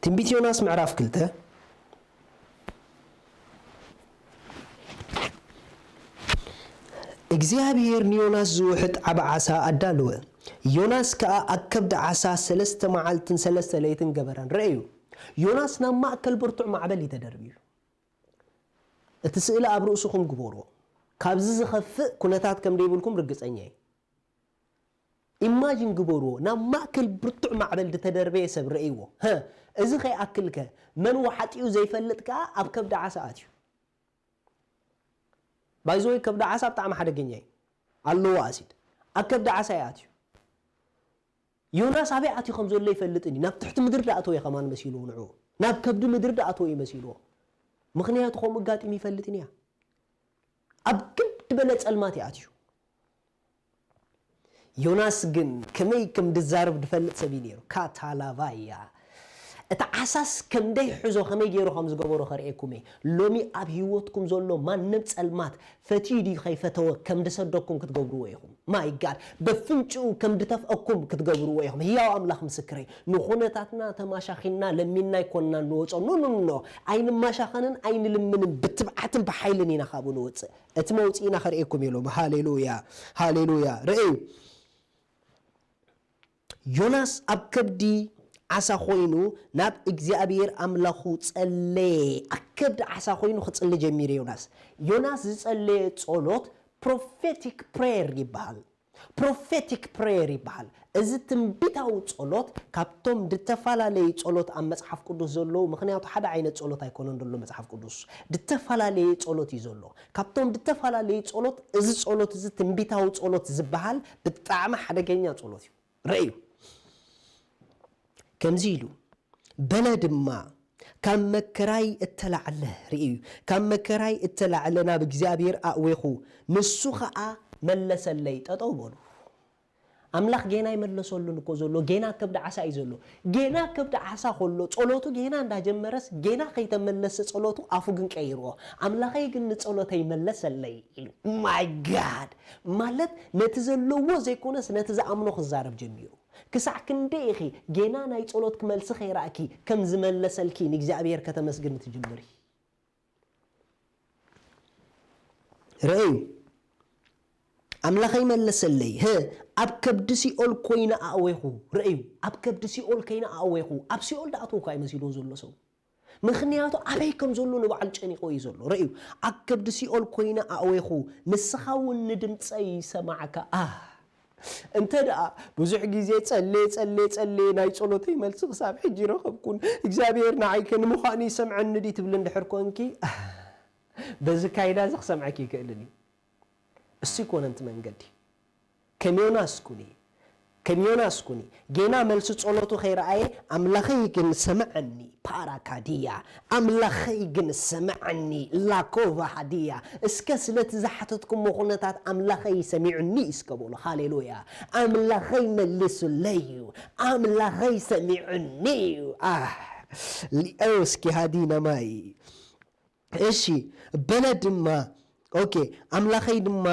ትንቢት ዮናስ ምዕራፍ ክልተ። እግዚኣብሔር ንዮናስ ዝውሕጥ ዓቢ ዓሳ ኣዳለወ። ዮናስ ከኣ ኣብ ከብዲ ዓሳ ሰለስተ መዓልትን ሰለስተ ለይትን ገበረን። ረኣዩ፣ ዮናስ ናብ ማእከል ብርቱዕ ማዕበል እዩ ተደርብዩ። እቲ ስእሊ ኣብ ርእስኹም ግበርዎ። ካብዚ ዝኸፍእ ኩነታት ከም ደይብልኩም ርግጸኛ እየ። ኢማጂን ግበርዎ፣ ናብ ማእከል ብርቱዕ ማዕበል ዝተደርበየ ሰብ ረእይዎ። ሀ፣ እዚ ከይኣክልከ፣ መን ወሓጢኡ ዘይፈልጥ ከኣ ኣብ ከብዲ ዓሳ ኣትዩ። ባይዘወይ ከብዲ ዓሳ ብጣዕሚ ሓደገኛ እዩ። ኣለዎ ኣሲድ። ኣብ ከብዲ ዓሳ እዩ ኣትዩ። ዮናስ ኣበይ ኣትዩ ከም ዘሎ ይፈልጥን እዩ። ናብ ትሕቲ ምድሪ ዳኣተወ ከማን መሲልዎ ንዕኡ። ናብ ከብዲ ምድሪ ዳኣተወ እዩ መሲልዎ። ምኽንያቱ ከምኡ ኣጋጢሙ ይፈልጥን እያ። ኣብ ግድ በለ ጸልማት እዩ ኣትዩ። ዮናስ ግን ከመይ ከም ድዛረብ ድፈልጥ ሰብ እዩ ነይሩ። ካታላቫያ። እቲ ዓሳስ ከም ደይሕዞ ከመይ ገይሩ ከም ዝገበሮ ከርእየኩም እየ። ሎሚ ኣብ ህይወትኩም ዘሎ ማንም ጸልማት ፈትዩ ድዩ ከይፈተወ ከም ድሰደኩም ክትገብርዎ ኢኹም። ማይ ጋድ፣ በፍንጭኡ ከም ድተፍአኩም ክትገብርዎ ኢኹም። ህያው ኣምላኽ ምስክረይ፣ ንኹነታትና ተማሻኺና ለሚንና ኣይኮንና ንወጾ። ኖ፣ ኖ፣ ኖ፣ ኖ። ኣይንማሻኸንን ኣይንልምንን፣ ብትብዓትን ብሓይልን ኢና ካብኡ ንወጽእ። እቲ መውጽኢና ከርእየኩም እየ ሎሚ። ሃሌሉያ፣ ሃሌሉያ። ርእዩ። ዮናስ ኣብ ከብዲ ዓሳ ኮይኑ ናብ እግዚኣብሔር ኣምላኹ ጸለየ። ኣብ ከብዲ ዓሳ ኮይኑ ክጽሊ ጀሚሩ ዮናስ። ዮናስ ዝጸለየ ጸሎት ፕሮፌቲክ ፕሬየር ይበሃል። ፕሮፌቲክ ፕሬየር ይበሃል። እዚ ትንቢታዊ ጸሎት ካብቶም ዝተፈላለዩ ጸሎት ኣብ መጽሓፍ ቅዱስ ዘለዉ፣ ምኽንያቱ ሓደ ዓይነት ጸሎት ኣይኮነን ዘሎ መጽሓፍ ቅዱስ። ዝተፈላለየ ጸሎት እዩ ዘሎ። ካብቶም ዝተፈላለየ ጸሎት፣ እዚ ጸሎት እዚ ትንቢታዊ ጸሎት ዝበሃል ብጣዕሚ ሓደገኛ ጸሎት እዩ። ርእዩ። ከምዚ ኢሉ በለ ድማ፣ ካብ መከራይ እተላዕለ፣ ርእዩ፣ ካብ መከራይ እተላዕለ ናብ እግዚኣብሔር ኣእዌኹ፣ ንሱ ኸኣ መለሰለይ። ጠጠው በሉ። ኣምላኽ ጌና ኣይመለሰሉን እኮ ዘሎ፣ ጌና ከብዲ ዓሳ እዩ ዘሎ። ጌና ከብዲ ዓሳ ከሎ፣ ጸሎቱ ጌና እንዳጀመረስ፣ ጌና ከይተመለሰ ጸሎቱ ኣፉ ግን ቀይርዎ። ኣምላኸይ ግን ንጸሎተይ መለሰለይ ኢሉ። ማይ ጋድ! ማለት ነቲ ዘለዎ ዘይኮነስ ነቲ ዝኣምኖ ክዛረብ ጀሚሩ። ክሳዕ ክንደይ ኢኺ ጌና ናይ ጸሎትኪ መልሲ ከይረኣኪ ከም ዝመለሰልኪ ንእግዚኣብሔር ከተመስግኒ ትጅምሪ? ርእዩ፣ ኣምላኸይ መለሰለይ፣ ህ፣ ኣብ ከብዲ ሲኦል ኮይነ ኣእዌኹ። ርእዩ፣ ኣብ ከብዲ ሲኦል ኮይነ ኣእዌኹ። ኣብ ሲኦል ድኣተውካ እዩ መሲልዎ ዘሎ ሰው። ምኽንያቱ ኣበይ ከም ዘሎ ንባዕሉ ጨኒቑ እዩ ዘሎ። ርእዩ፣ ኣብ ከብዲ ሲኦል ኮይነ ኣእዌኹ፣ ንስኻ እውን ንድምፀይ ሰማዕካ። ኣህ፣ እንተ ደኣ ብዙሕ ግዜ ጸልየ፣ ጸልየ፣ ጸልየ፣ ናይ ጸሎተይ መልሲ ክሳብ ሕጂ ረኸብኩን፣ እግዚኣብሔር ንዓይ ከ ንምዃኑ ይሰምዐኒ ድዩ ትብሊ እንድሕር ኮንኪ፣ ኣህ፣ በዚ ካይዳ እዚ ክሰምዐኪ ይክእልን እዩ። እሱ ይኮነን እቲ መንገዲ። ከም ዮናስ ኩኒ፣ ከም ዮናስ ኩኒ። ጌና መልሲ ጸሎቱ ከይረኣየ፣ ኣምላኸይ ግን ስምዐኒ፣ ፓራካድያ፣ ኣምላኸይ ግን ስምዐኒ፣ ላኮቫ ሃድያ። እስከ ስለቲ ዝሓተትኩሞ ኩነታት ኣምላኸይ ሰሚዑኒ እስከ በሉ። ሃሌሉያ። ኣምላኸይ መሊሱለይ እዩ። ኣምላኸይ ሰሚዑኒ እዩ። ኣህ፣ ሊኦስኪ ሃዲና ማይ። እሺ፣ በለ ድማ፣ ኦኬ፣ ኣምላኸይ ድማ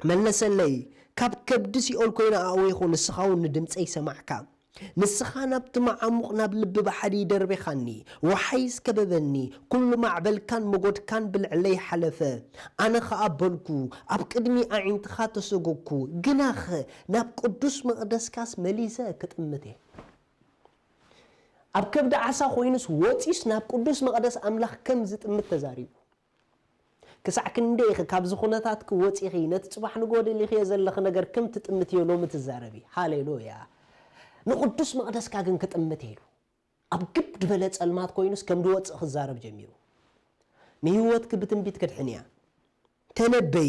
መለሰለይ፣ ካብ ከብዲ ሲኦል ኮይነ ኣእዌኹ፣ ንስኻ እውን ንድምፀይ ሰማዕካ። ንስኻ ናብቲ መዓሙቕ ናብ ልቢ ባሕሪ ደርቤኻኒ፣ ወሓይዝ ከበበኒ፣ ኩሉ ማዕበልካን መጎድካን ብልዕለይ ሓለፈ። ኣነ ኸኣ በልኩ፣ ኣብ ቅድሚ ኣዒንትኻ ተሰጎግኩ፣ ግናኸ ናብ ቅዱስ መቕደስካስ መሊሰ ክጥምት እየ። ኣብ ከብዲ ዓሳ ኮይኑስ ወጺኡስ ናብ ቅዱስ መቕደስ ኣምላኽ ከም ዝጥምት ተዛሪቡ። ክሳዕ ክንደይ ኢኺ ካብዚ ኩነታትኪ ወጺኺ፣ ነቲ ጽባሕ ንጎ ደሊኽዮ ዘለኺ ነገር ከም ትጥምትዮ ሎሚ ትዛረቢ? ሃሌሉያ! ንቅዱስ መቕደስካ ግን ክጥምት ኢሉ፣ ኣብ ግብ ዝበለ ጸልማት ኮይኑስ ከም ዝወጽእ ክዛረብ ጀሚሩ። ንህይወትኪ ብትንቢት ክድሕን እያ። ተነበዪ፣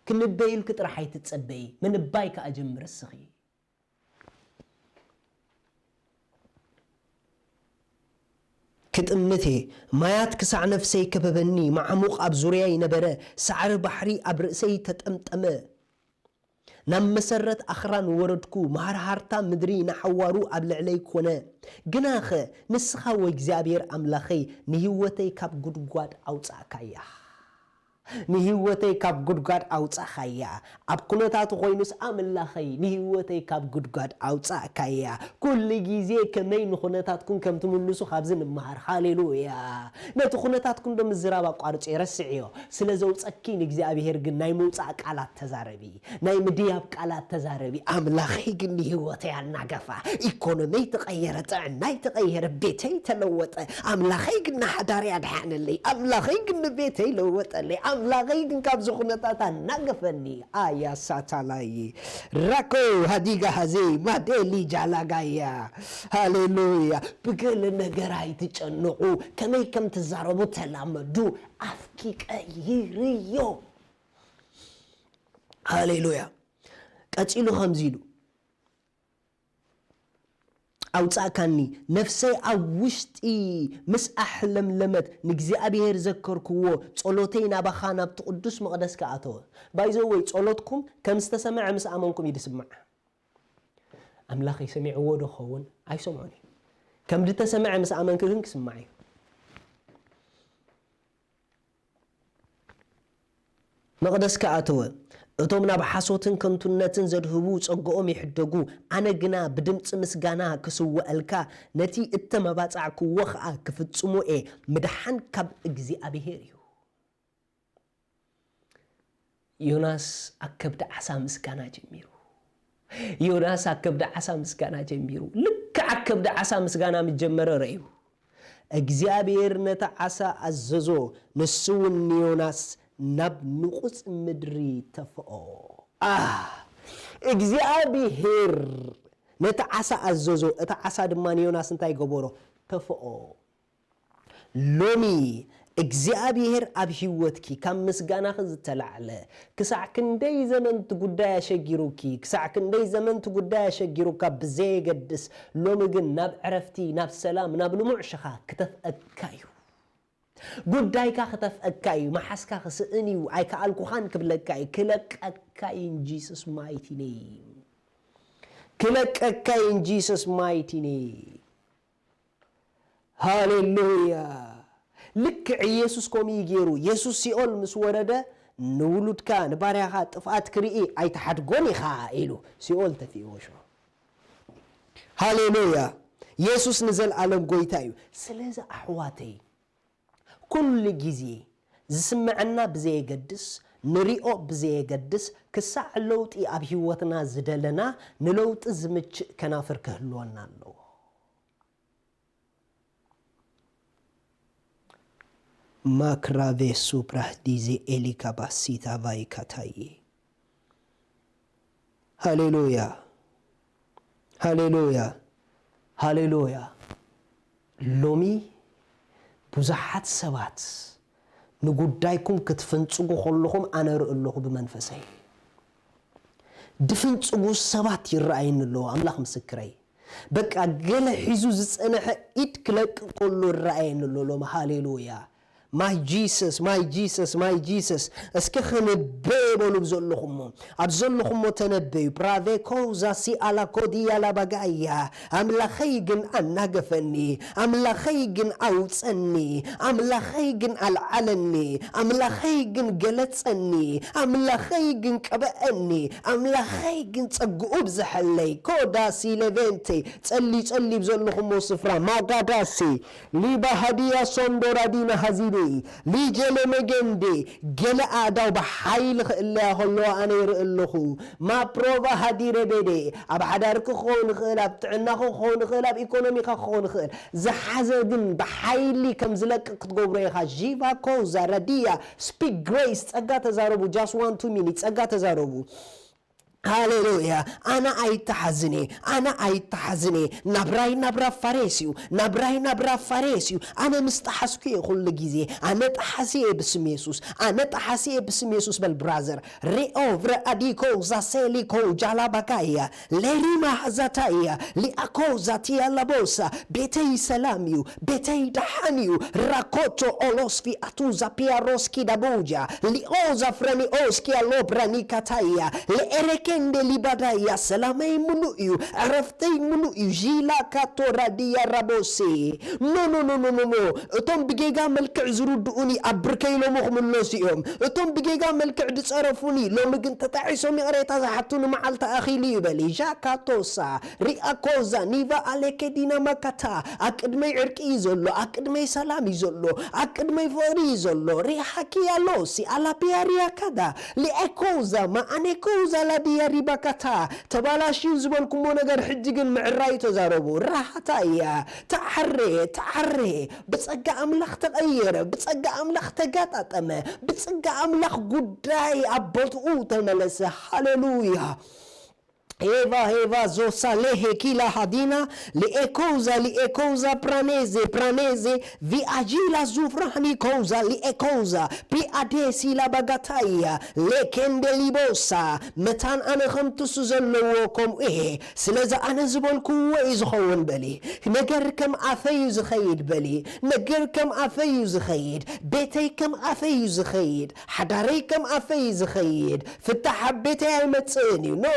ክንበይ ኢልኪ ጥራሕ ኣይትጸበዪ፣ ምንባይ ከኣ ጀምሪ እስኺ። ክጥምት እየ፣ ማያት ክሳዕ ነፍሰይ ከበበኒ፣ ማዕሙቕ ኣብ ዙርያይ ነበረ፣ ሳዕሪ ባሕሪ ኣብ ርእሰይ ተጠምጠመ። ናብ መሰረት ኣኽራን ወረድኩ፣ መሃርሃርታ ምድሪ ንሓዋሩ ኣብ ልዕለይ ኮነ። ግናኸ ንስኻ ወእግዚኣብሔር ኣምላኸይ ንህይወተይ ካብ ጉድጓድ ኣውጻእካያ። ንህይወተይ ካብ ጉድጓድ ኣውጻእካያ። ኣብ ኩነታቱ ኮይኑስ ኣምላኸይ ንህይወተይ ካብ ጉድጓድ ኣውጻእካያ። ኩሉ ግዜ ከመይ ንኹነታትኩም ከም ትምልሱ ካብዚ ንምሃር። ሃሌሉያ። ነቲ ኩነታትኩም ዶ ምዝራብ ኣቋርጽዮ፣ ረስዕዮ። ስለ ዘውጸኪ ንእግዚኣብሔር ግን ናይ ምውጻእ ቃላት ተዛረቢ። ናይ ምድያብ ቃላት ተዛረቢ። ኣምላኸይ ግን ንህይወተይ ኣናገፋ። ኢኮኖሚይ ተቐየረ፣ ጥዕናይ ተቐየረ፣ ቤተይ ተለወጠ። ኣምላኸይ ግን ንሓዳረይ ኣድሓነለይ። ኣምላኸይ ግን ንቤተይ ለወጠለይ። ኣምላኸይ ግን ካብዚ ኩነታት ኣናገፈኒ። ኣያ ሳታላይ ራኮ ሃዲጋ ሃዜ ማዴሊ ጃላጋያ። ሃሌሉያ። ብገለ ነገር ኣይትጨንቑ። ከመይ ከም ትዛረቡ ተላመዱ። ኣፍኪ ቀይርዮ። ሃሌሉያ። ቀጺሉ ከምዚ ኢሉ፣ ኣውጻእካኒ፣ ነፍሰይ ኣብ ውሽጢ ምስ ኣሕለምለመት፣ ንእግዚኣብሔር ዘከርክዎ፣ ጸሎተይ ናባኻ ናብቲ ቅዱስ መቕደስካ ኣተወ። ባይዘወይ፣ ጸሎትኩም ከም ዝተሰምዐ ምስ ኣመንኩም እዩ ዝስማዕ። ኣምላኸይ ሰሚዕዎ ዶ ኸውን? ኣይሰምዖን እዩ። ከም ዝተሰምዐ ምስ ኣመንኪ ግን ክስማዕ እዩ። መቕደስካ ኣተወ። እቶም ናብ ሓሶትን ከንቱነትን ዘድህቡ ጸግኦም ይሕደጉ። ኣነ ግና ብድምጺ ምስጋና ክስውኣልካ፣ ነቲ እተመባጻዕክዎ ኸኣ ክፍጽሞ እየ። ምድሓን ካብ እግዚኣብሄር እዩ። ዮናስ ኣብ ከብዲ ዓሳ ምስጋና ጀሚሩ። ዮናስ ኣብ ከብዲ ዓሳ ምስጋና ጀሚሩ። ልክዕ ኣብ ከብዲ ዓሳ ምስጋና ምስ ጀመረ ረእዩ። እግዚኣብሔር ነቲ ዓሳ ኣዘዞ፣ ንሱ እውን ንዮናስ ናብ ንቑጽ ምድሪ ተፍኦ። ኣህ! እግዚኣብሔር ነቲ ዓሳ ኣዘዞ፣ እቲ ዓሳ ድማ ንዮናስ እንታይ ገበሮ? ተፍኦ። ሎሚ እግዚኣብሔር ኣብ ህይወትኪ ካብ ምስጋናኺ ዝተላዕለ ክሳዕ ክንደይ ዘመን እቲ ጉዳይ ኣሸጊሩኪ፣ ክሳዕ ክንደይ ዘመን እቲ ጉዳይ ኣሸጊሩካ ብዘየገድስ፣ ሎሚ ግን ናብ ዕረፍቲ፣ ናብ ሰላም፣ ናብ ልሙዕ ሽኻ ክተፍአካ እዩ። ጉዳይካ ክተፍአካ እዩ። መሓዝካ ክስእን እዩ። ኣይከኣልኩኻን ክብለካ እዩ። ክለቀካ እዩ in Jesus mighty name። ክለቀካ እዩ in Jesus mighty name። ሃሌሉያ። ልክዕ ኢየሱስ ከምኡ እዩ ገይሩ። ኢየሱስ ሲኦል ምስ ወረደ፣ "ንውሉድካ ንባርያኻ ጥፍኣት ክርኢ ኣይትሓድጎን ኢኻ" ኢሉ ሲኦል ተፊእዎ ሽዑ። ሃሌሉያ። ኢየሱስ ንዘለኣለም ጎይታ እዩ። ስለዚ ኣሕዋተይ፣ ኩሉ ግዜ ዝስምዐና ብዘየገድስ፣ ንሪኦ ብዘየገድስ፣ ክሳዕ ለውጢ ኣብ ህይወትና ዝደለና፣ ንለውጢ ዝምችእ ከናፍር ክህልወና ኣለዎ። ማክራቬ ሱፕራህ ዲዜ ኤሊካ ባሲታ ቫይካታዬ። ሃሌሉያ፣ ሃሌሉያ፣ ሃሌሉያ። ሎሚ ብዙሓት ሰባት ንጉዳይኩም ክትፍንጽጉ ከለኹም ኣነ ርኢ ኣለኹ ብመንፈሰይ። ድፍንጽጉ ሰባት ይረኣየኒ ኣለዉ፣ ኣምላኽ ምስክረይ። በቃ ገለ ሒዙ ዝጸንሐ ኢድ ክለቅቕ ከሎ ይረኣየኒ ኣሎ ሎሚ። ሃሌሉያ። My Jesus, my Jesus, my Jesus። እስኪ ክንበየ በሉ ብዘለኹሞ፣ ኣብ ዘለኹሞ ተነበዩ። ብራቬ ኮዛ ሲኣላ ኮዲያ ላባጋያ። ኣምላኸይ ግን ኣናገፈኒ፣ ኣምላኸይ ግን ኣውጸኒ፣ ኣምላኸይ ግን ኣልዓለኒ፣ ኣምላኸይ ግን ገለጸኒ፣ ኣምላኸይ ግን ቀበአኒ፣ ኣምላኸይ ግን ጸግኡ ብዝሐለይ። ኮዳ ሲለቬንቴ፣ ጸሊ ጸሊ ብዘለኹሞ ስፍራ ማጋዳሲ ሊባሃዲያ ሶንዶራዲና ሃዚቤ ሊጀለ መገንዴ። ገለ ኣእዳው ብሓይሊ ክእለያ ከለዋ ኣነ ይርኢ ኣለኹ። ማፕሮቫ ሃዲረ ቤዴ፣ ኣብ ሓዳርኪ ክኸውን ይኽእል፣ ኣብ ጥዕናኺ ክኸውን ይኽእል፣ ኣብ ኢኮኖሚኻ ክኸውን ይኽእል። ዝሓዘ ግን ብሓይሊ ከም ዝለቅቕ ክትገብሮ ኢኻ። ዢቫ ኮዛ ረዲያ፣ ስፒክ ግሬስ፣ ጸጋ ተዛረቡ። Just one two minutes፣ ጸጋ ተዛረቡ። ሃሌሉያ። ኣነ ኣይተሓዝን እየ፣ ኣነ ኣይተሓዝን እየ። ናብራይ ናብራ ፋሬስ እዩ፣ ናብራይ ናብራ ፋሬስ እዩ። ኣነ ምስ ጠሓስኩ እየ ኩሉ ግዜ፣ ኣነ ጠሓሲ እየ ብስም የሱስ፣ ኣነ ጠሓሲ እየ ብስም የሱስ። በል ብራዘር። ሪኦ ቭረኣዲኮ ዛሴሊኮ ጃላባካያ ሌሪማ ሃዛታያ ሊኣኮ ዛቲያ ላቦሳ። ቤተይ ሰላም እዩ፣ ቤተይ ደሓን እዩ። ራኮቶ ኦሎስፊ ኣቱ ዛፒያሮስኪ ዳቡጃ ሊኦ ዛፍረኒኦስኪ ኣሎብራኒካታያ ለኤረኬንደ ሊባዳያ። ሰላመይ ሙሉእ እዩ፣ ዕረፍተይ ሙሉእ እዩ። ዢላ ካቶ ራዲያ ራቦሴ። ኖ ኖ ኖ ኖ ኖ ኖ። እቶም ብጌጋ መልክዕ ዝርድኡኒ ኣብ ብርከይ ሎሚ ክምለሱ እዮም። እቶም ብጌጋ መልክዕ ዝጸረፉኒ ሎሚ ግን ተጣዒሶም ይቕሬታ ዝሓቱኒ መዓልቲ ኣኺሉ እዩ። በሊ ዣካቶሳ ሪኣኮዛ ኒቫ ኣሌኬዲና ማካታ። ኣብ ቅድመይ ዕርቂ እዩ ዘሎ፣ ኣብ ቅድመይ ሰላም እዩ ዘሎ፣ ኣብ ቅድመይ ፍቕሪ እዩ ዘሎ። ሪሓኪ ኣሎ ሲ ኣላፒያ ሪያካዳ ሊኤኮዛ ማኣኔኮዛ ላዲያ ሪባካታ። ተባላሽዩ ዝበልኩሞ ነገር ሕጂ ግን ምዕራይ ተዛረቡ። ራሃታ እያ። ተዓረ፣ ተዓረ። ብጸጋ ኣምላኽ ተቐየረ፣ ብጸጋ ኣምላኽ ተጋጣጠመ፣ ብጸጋ ኣምላኽ ጉዳይ ኣብ ቦትኡ ተመለሰ። ሃሌሉያ። ኤቫ ኤቫ ዞሳ ሌሄ ኪላ ሃዲና ሊኤኮዛ ሊኤኮዛ ፕራኔዜ ፕራኔዜ ቪኣጂላ ዙፍራኒ ኮዛ ሊኤኮዛ ፒኣዴሲ ላባጋታያ ሌኬንደ ሊቦሳ። መታን ኣነ ከምትሱ ዘለዎ ከምኡ እየ። ስለዚ ኣነ ዝበልክዎ እዩ ዝኸውን በሊ። ነገር ከም ኣፈይ እዩ ዝኸይድ በሊ። ነገር ከም ኣፈይ እዩ ዝኸይድ። ቤተይ ከም ኣፈይ እዩ ዝኸይድ። ሓዳረይ ከም ኣፈይ እዩ ዝኸይድ። ፍታሕ ኣብ ቤተይ ኣይመጽእን እዩ። ኖ፣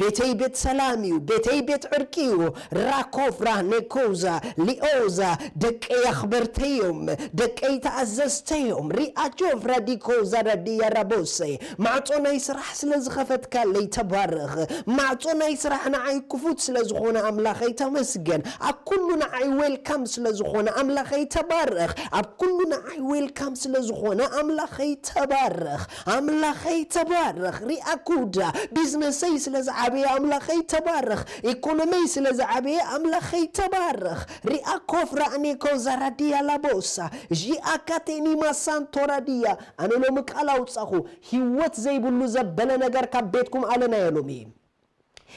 ቤተይ ቤት ሰላም እዩ። ቤተይ ቤት ዕርቂ እዩ። ራኮፍራ ኔኮዛ ሊኦዛ። ደቀይ ኣኽበርተዮም፣ ደቀይ ተኣዘዝተዮም። ሪኣጆፍ ራዲኮዛ ራዲያ ራቦሰ። ማዕጾ ናይ ስራሕ ስለ ዝኸፈትካለይ ተባረኽ። ማዕጾ ናይ ስራሕ ንዓይ ክፉት ስለ ዝኾነ ኣምላኸይ ተመስገን። ኣብ ኩሉ ንዓይ ዌልካም ስለ ዝኾነ ኣምላኸይ ተባረኽ። ኣብ ኩሉ ንዓይ ዌልካም ስለ ዝኾነ ኣምላኸይ ተባረኽ። ኣምላኸይ ተባረኽ። ሪኣኩዳ ቢዝነሰይ ስለ ዝዓበየ ኣምላኸይ ተባረኽ። ኢኮኖሚይ ስለ ዝዓበየ ኣምላኸይ ተባረኽ። ሪኣኮፍ ራእኔኮ ዛራዲያ ላቦሳ ዢኣካቴኒ ማሳንቶራዲያ። ኣነ ሎሚ ቃል ኣውጻኹ። ህይወት ዘይብሉ ዘበለ ነገር ካብ ቤትኩም ኣለናዮ ሎሚ።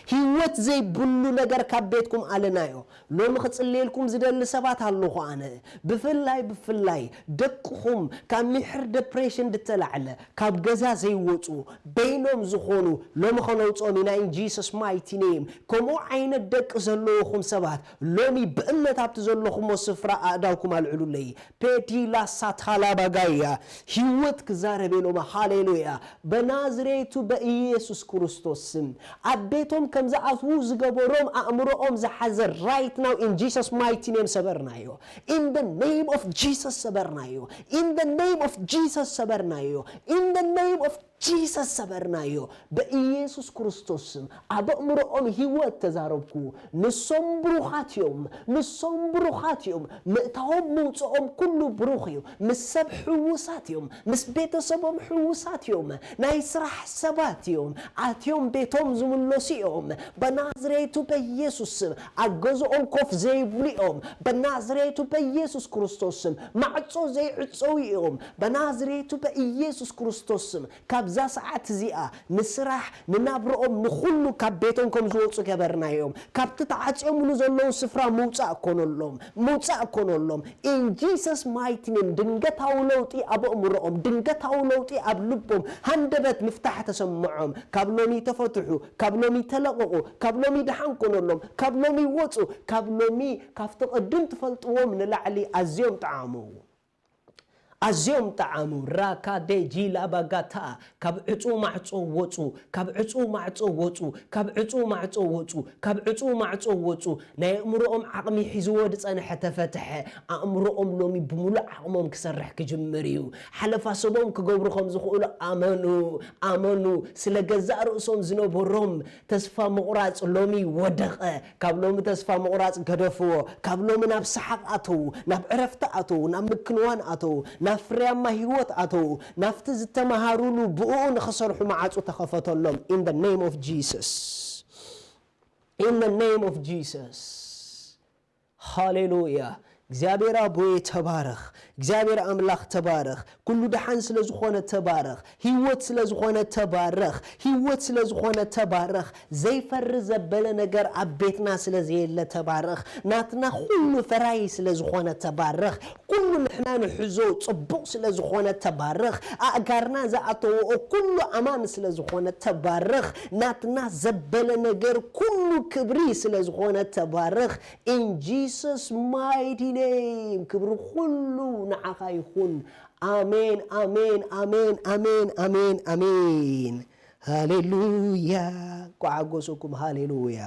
ህይወት ዘይብሉ ነገር ካብ ቤትኩም ኣለናዮ። ሎሚ ክጽልየልኩም ዝደሊ ሰባት ኣለኹ ኣነ። ብፍላይ፣ ብፍላይ ደቅኹም ካብ ሚሕር ደፕሬሽን ድተላዕለ፣ ካብ ገዛ ዘይወጹ፣ በይኖም ዝኾኑ፣ ሎሚ ከነውጽኦም ኢና in Jesus mighty name። ከምኡ ዓይነት ደቂ ዘለውኹም ሰባት፣ ሎሚ ብእምነት ኣብቲ ዘለኹሞ ስፍራ ኣእዳውኩም ኣልዕሉለይ። ፔዲላ ሳታላ ባጋያ። ህይወት ክዛረብ የሎማ። ሃሌሉያ። በናዝሬቱ በኢየሱስ ክርስቶስ ስም ኣብ ቤቶም ከም ዝኣትዉ ዝገበሮም ኣእምሮኦም ዝሓዘ right now in Jesus mighty name ሰበርናዮ። In the name of Jesus ሰበርናዮ። In the name of Jesus ሰበርናዮ። In the name of Jesus ሰበርናዮ። በኢየሱስ ክርስቶስ ስም ኣብ ኣእምሮኦም ህይወት ተዛረብኩ። ንሶም ብሩኻት እዮም። ንሶም ብሩኻት እዮም። ምእታዎም ምውፅኦም ኩሉ ብሩኽ እዩ። ምስ ሰብ ሕዉሳት እዮም። ምስ ቤተሰቦም ሕዉሳት እዮም። ናይ ስራሕ ሰባት እዮም። ኣትዮም ቤቶም ዝምለሱ እዮም። በናዝሬቱ በኢየሱስ ስም ኣብ ገዝኦም ኮፍ ዘይብሉ እዮም። በናዝሬቱ በኢየሱስ ክርስቶስ ስም ማዕጾ ዘይዕጸዉ እዮም። በናዝሬቱ በኢየሱስ ክርስቶስ ስም ካብዛ ሰዓት እዚኣ ንስራሕ፣ ንናብርኦም፣ ንኹሉ ካብ ቤቶም ከም ዝወጹ ገበርናዮም። ካብቲ ተዓጽዮምሉ ዘለዉ ስፍራ ምውጻእ ኮነሎም፣ ምውጻእ ኮነሎም። In Jesus mighty name ድንገታዊ ለውጢ ኣብ ኣእምሮኦም፣ ድንገታዊ ለውጢ ኣብ ልቦም፣ ሃንደበት ምፍታሕ ተሰምዖም። ካብ ሎሚ ተፈትሑ፣ ካብ ሎሚ ተለቐቑ፣ ካብ ሎሚ ደሓን ኮነሎም፣ ካብ ሎሚ ወጹ፣ ካብ ሎሚ ካብቲ ቅድም ትፈልጥዎም ንላዕሊ ኣዝዮም ጠዓሙ። ኣዝዮም ጠዓሙ። ራካ ዴጂ ላባጋታ። ካብ ዕጹ ማዕጾ ወጹ፣ ካብ ዕጹ ማዕጾ ወጹ፣ ካብ ዕጹ ማዕጾ ወጹ፣ ካብ ዕጹ ማዕጾ ወጹ። ናይ ኣእምሮኦም ዓቕሚ ሒዝዎ ዝጸንሐ ተፈትሐ። ኣእምሮኦም ሎሚ ብምሉእ ዓቕሞም ክሰርሕ ክጅምር እዩ። ሓለፋ ሰቦም ክገብሩ ከም ዝኽእሉ ኣመኑ፣ ኣመኑ። ስለ ገዛእ ርእሶም ዝነበሮም ተስፋ ምቑራጽ ሎሚ ወደቐ። ካብ ሎሚ ተስፋ ምቑራጽ ገደፍዎ። ካብ ሎሚ ናብ ሰሓቕ ኣተዉ፣ ናብ ዕረፍቲ ኣተዉ፣ ናብ ምክንዋን ኣተዉ፣ ናብ ፍርያማ ህይወት ኣተዉ፣ ናብቲ ዝተመሃሩሉ ብእኡ ንኽሰርሑ መዓጹ ተኸፈተሎም። In the name of Jesus. In the name of Jesus. ሃሌሉያ። እግዚኣብሔር ኣቦየ ተባረኽ። እግዚኣብሔር ኣምላኽ ተባረኽ። ኩሉ ደሓን ስለ ዝኾነ ተባረኽ። ህይወት ስለ ዝኾነ ተባረኽ። ህይወት ስለ ዝኾነ ተባረኽ። ዘይፈሪ ዘበለ ነገር ኣብ ቤትና ስለ ዘየለ ተባረኽ። ናትና ኩሉ ፈራይ ስለ ዝኾነ ተባረኽ። ኩሉ ንሕና ንሕዞ ጽቡቕ ስለ ዝኾነ ተባረኽ። ኣእጋርና ዝኣተወኦ ኩሉ ኣማን ስለ ዝኾነ ተባረኽ። ናትና ዘበለ ነገር ኩሉ ክብሪ ስለ ዝኾነ ተባረኽ። In Jesus mighty name ክብሪ ኩሉ ንዓኻ ይኹን። ኣሜን ኣሜን ኣሜን ኣሜን ኣሜን ኣሜን። ሃሌሉያ። ኳዓጎሰኩም። ሃሌሉያ።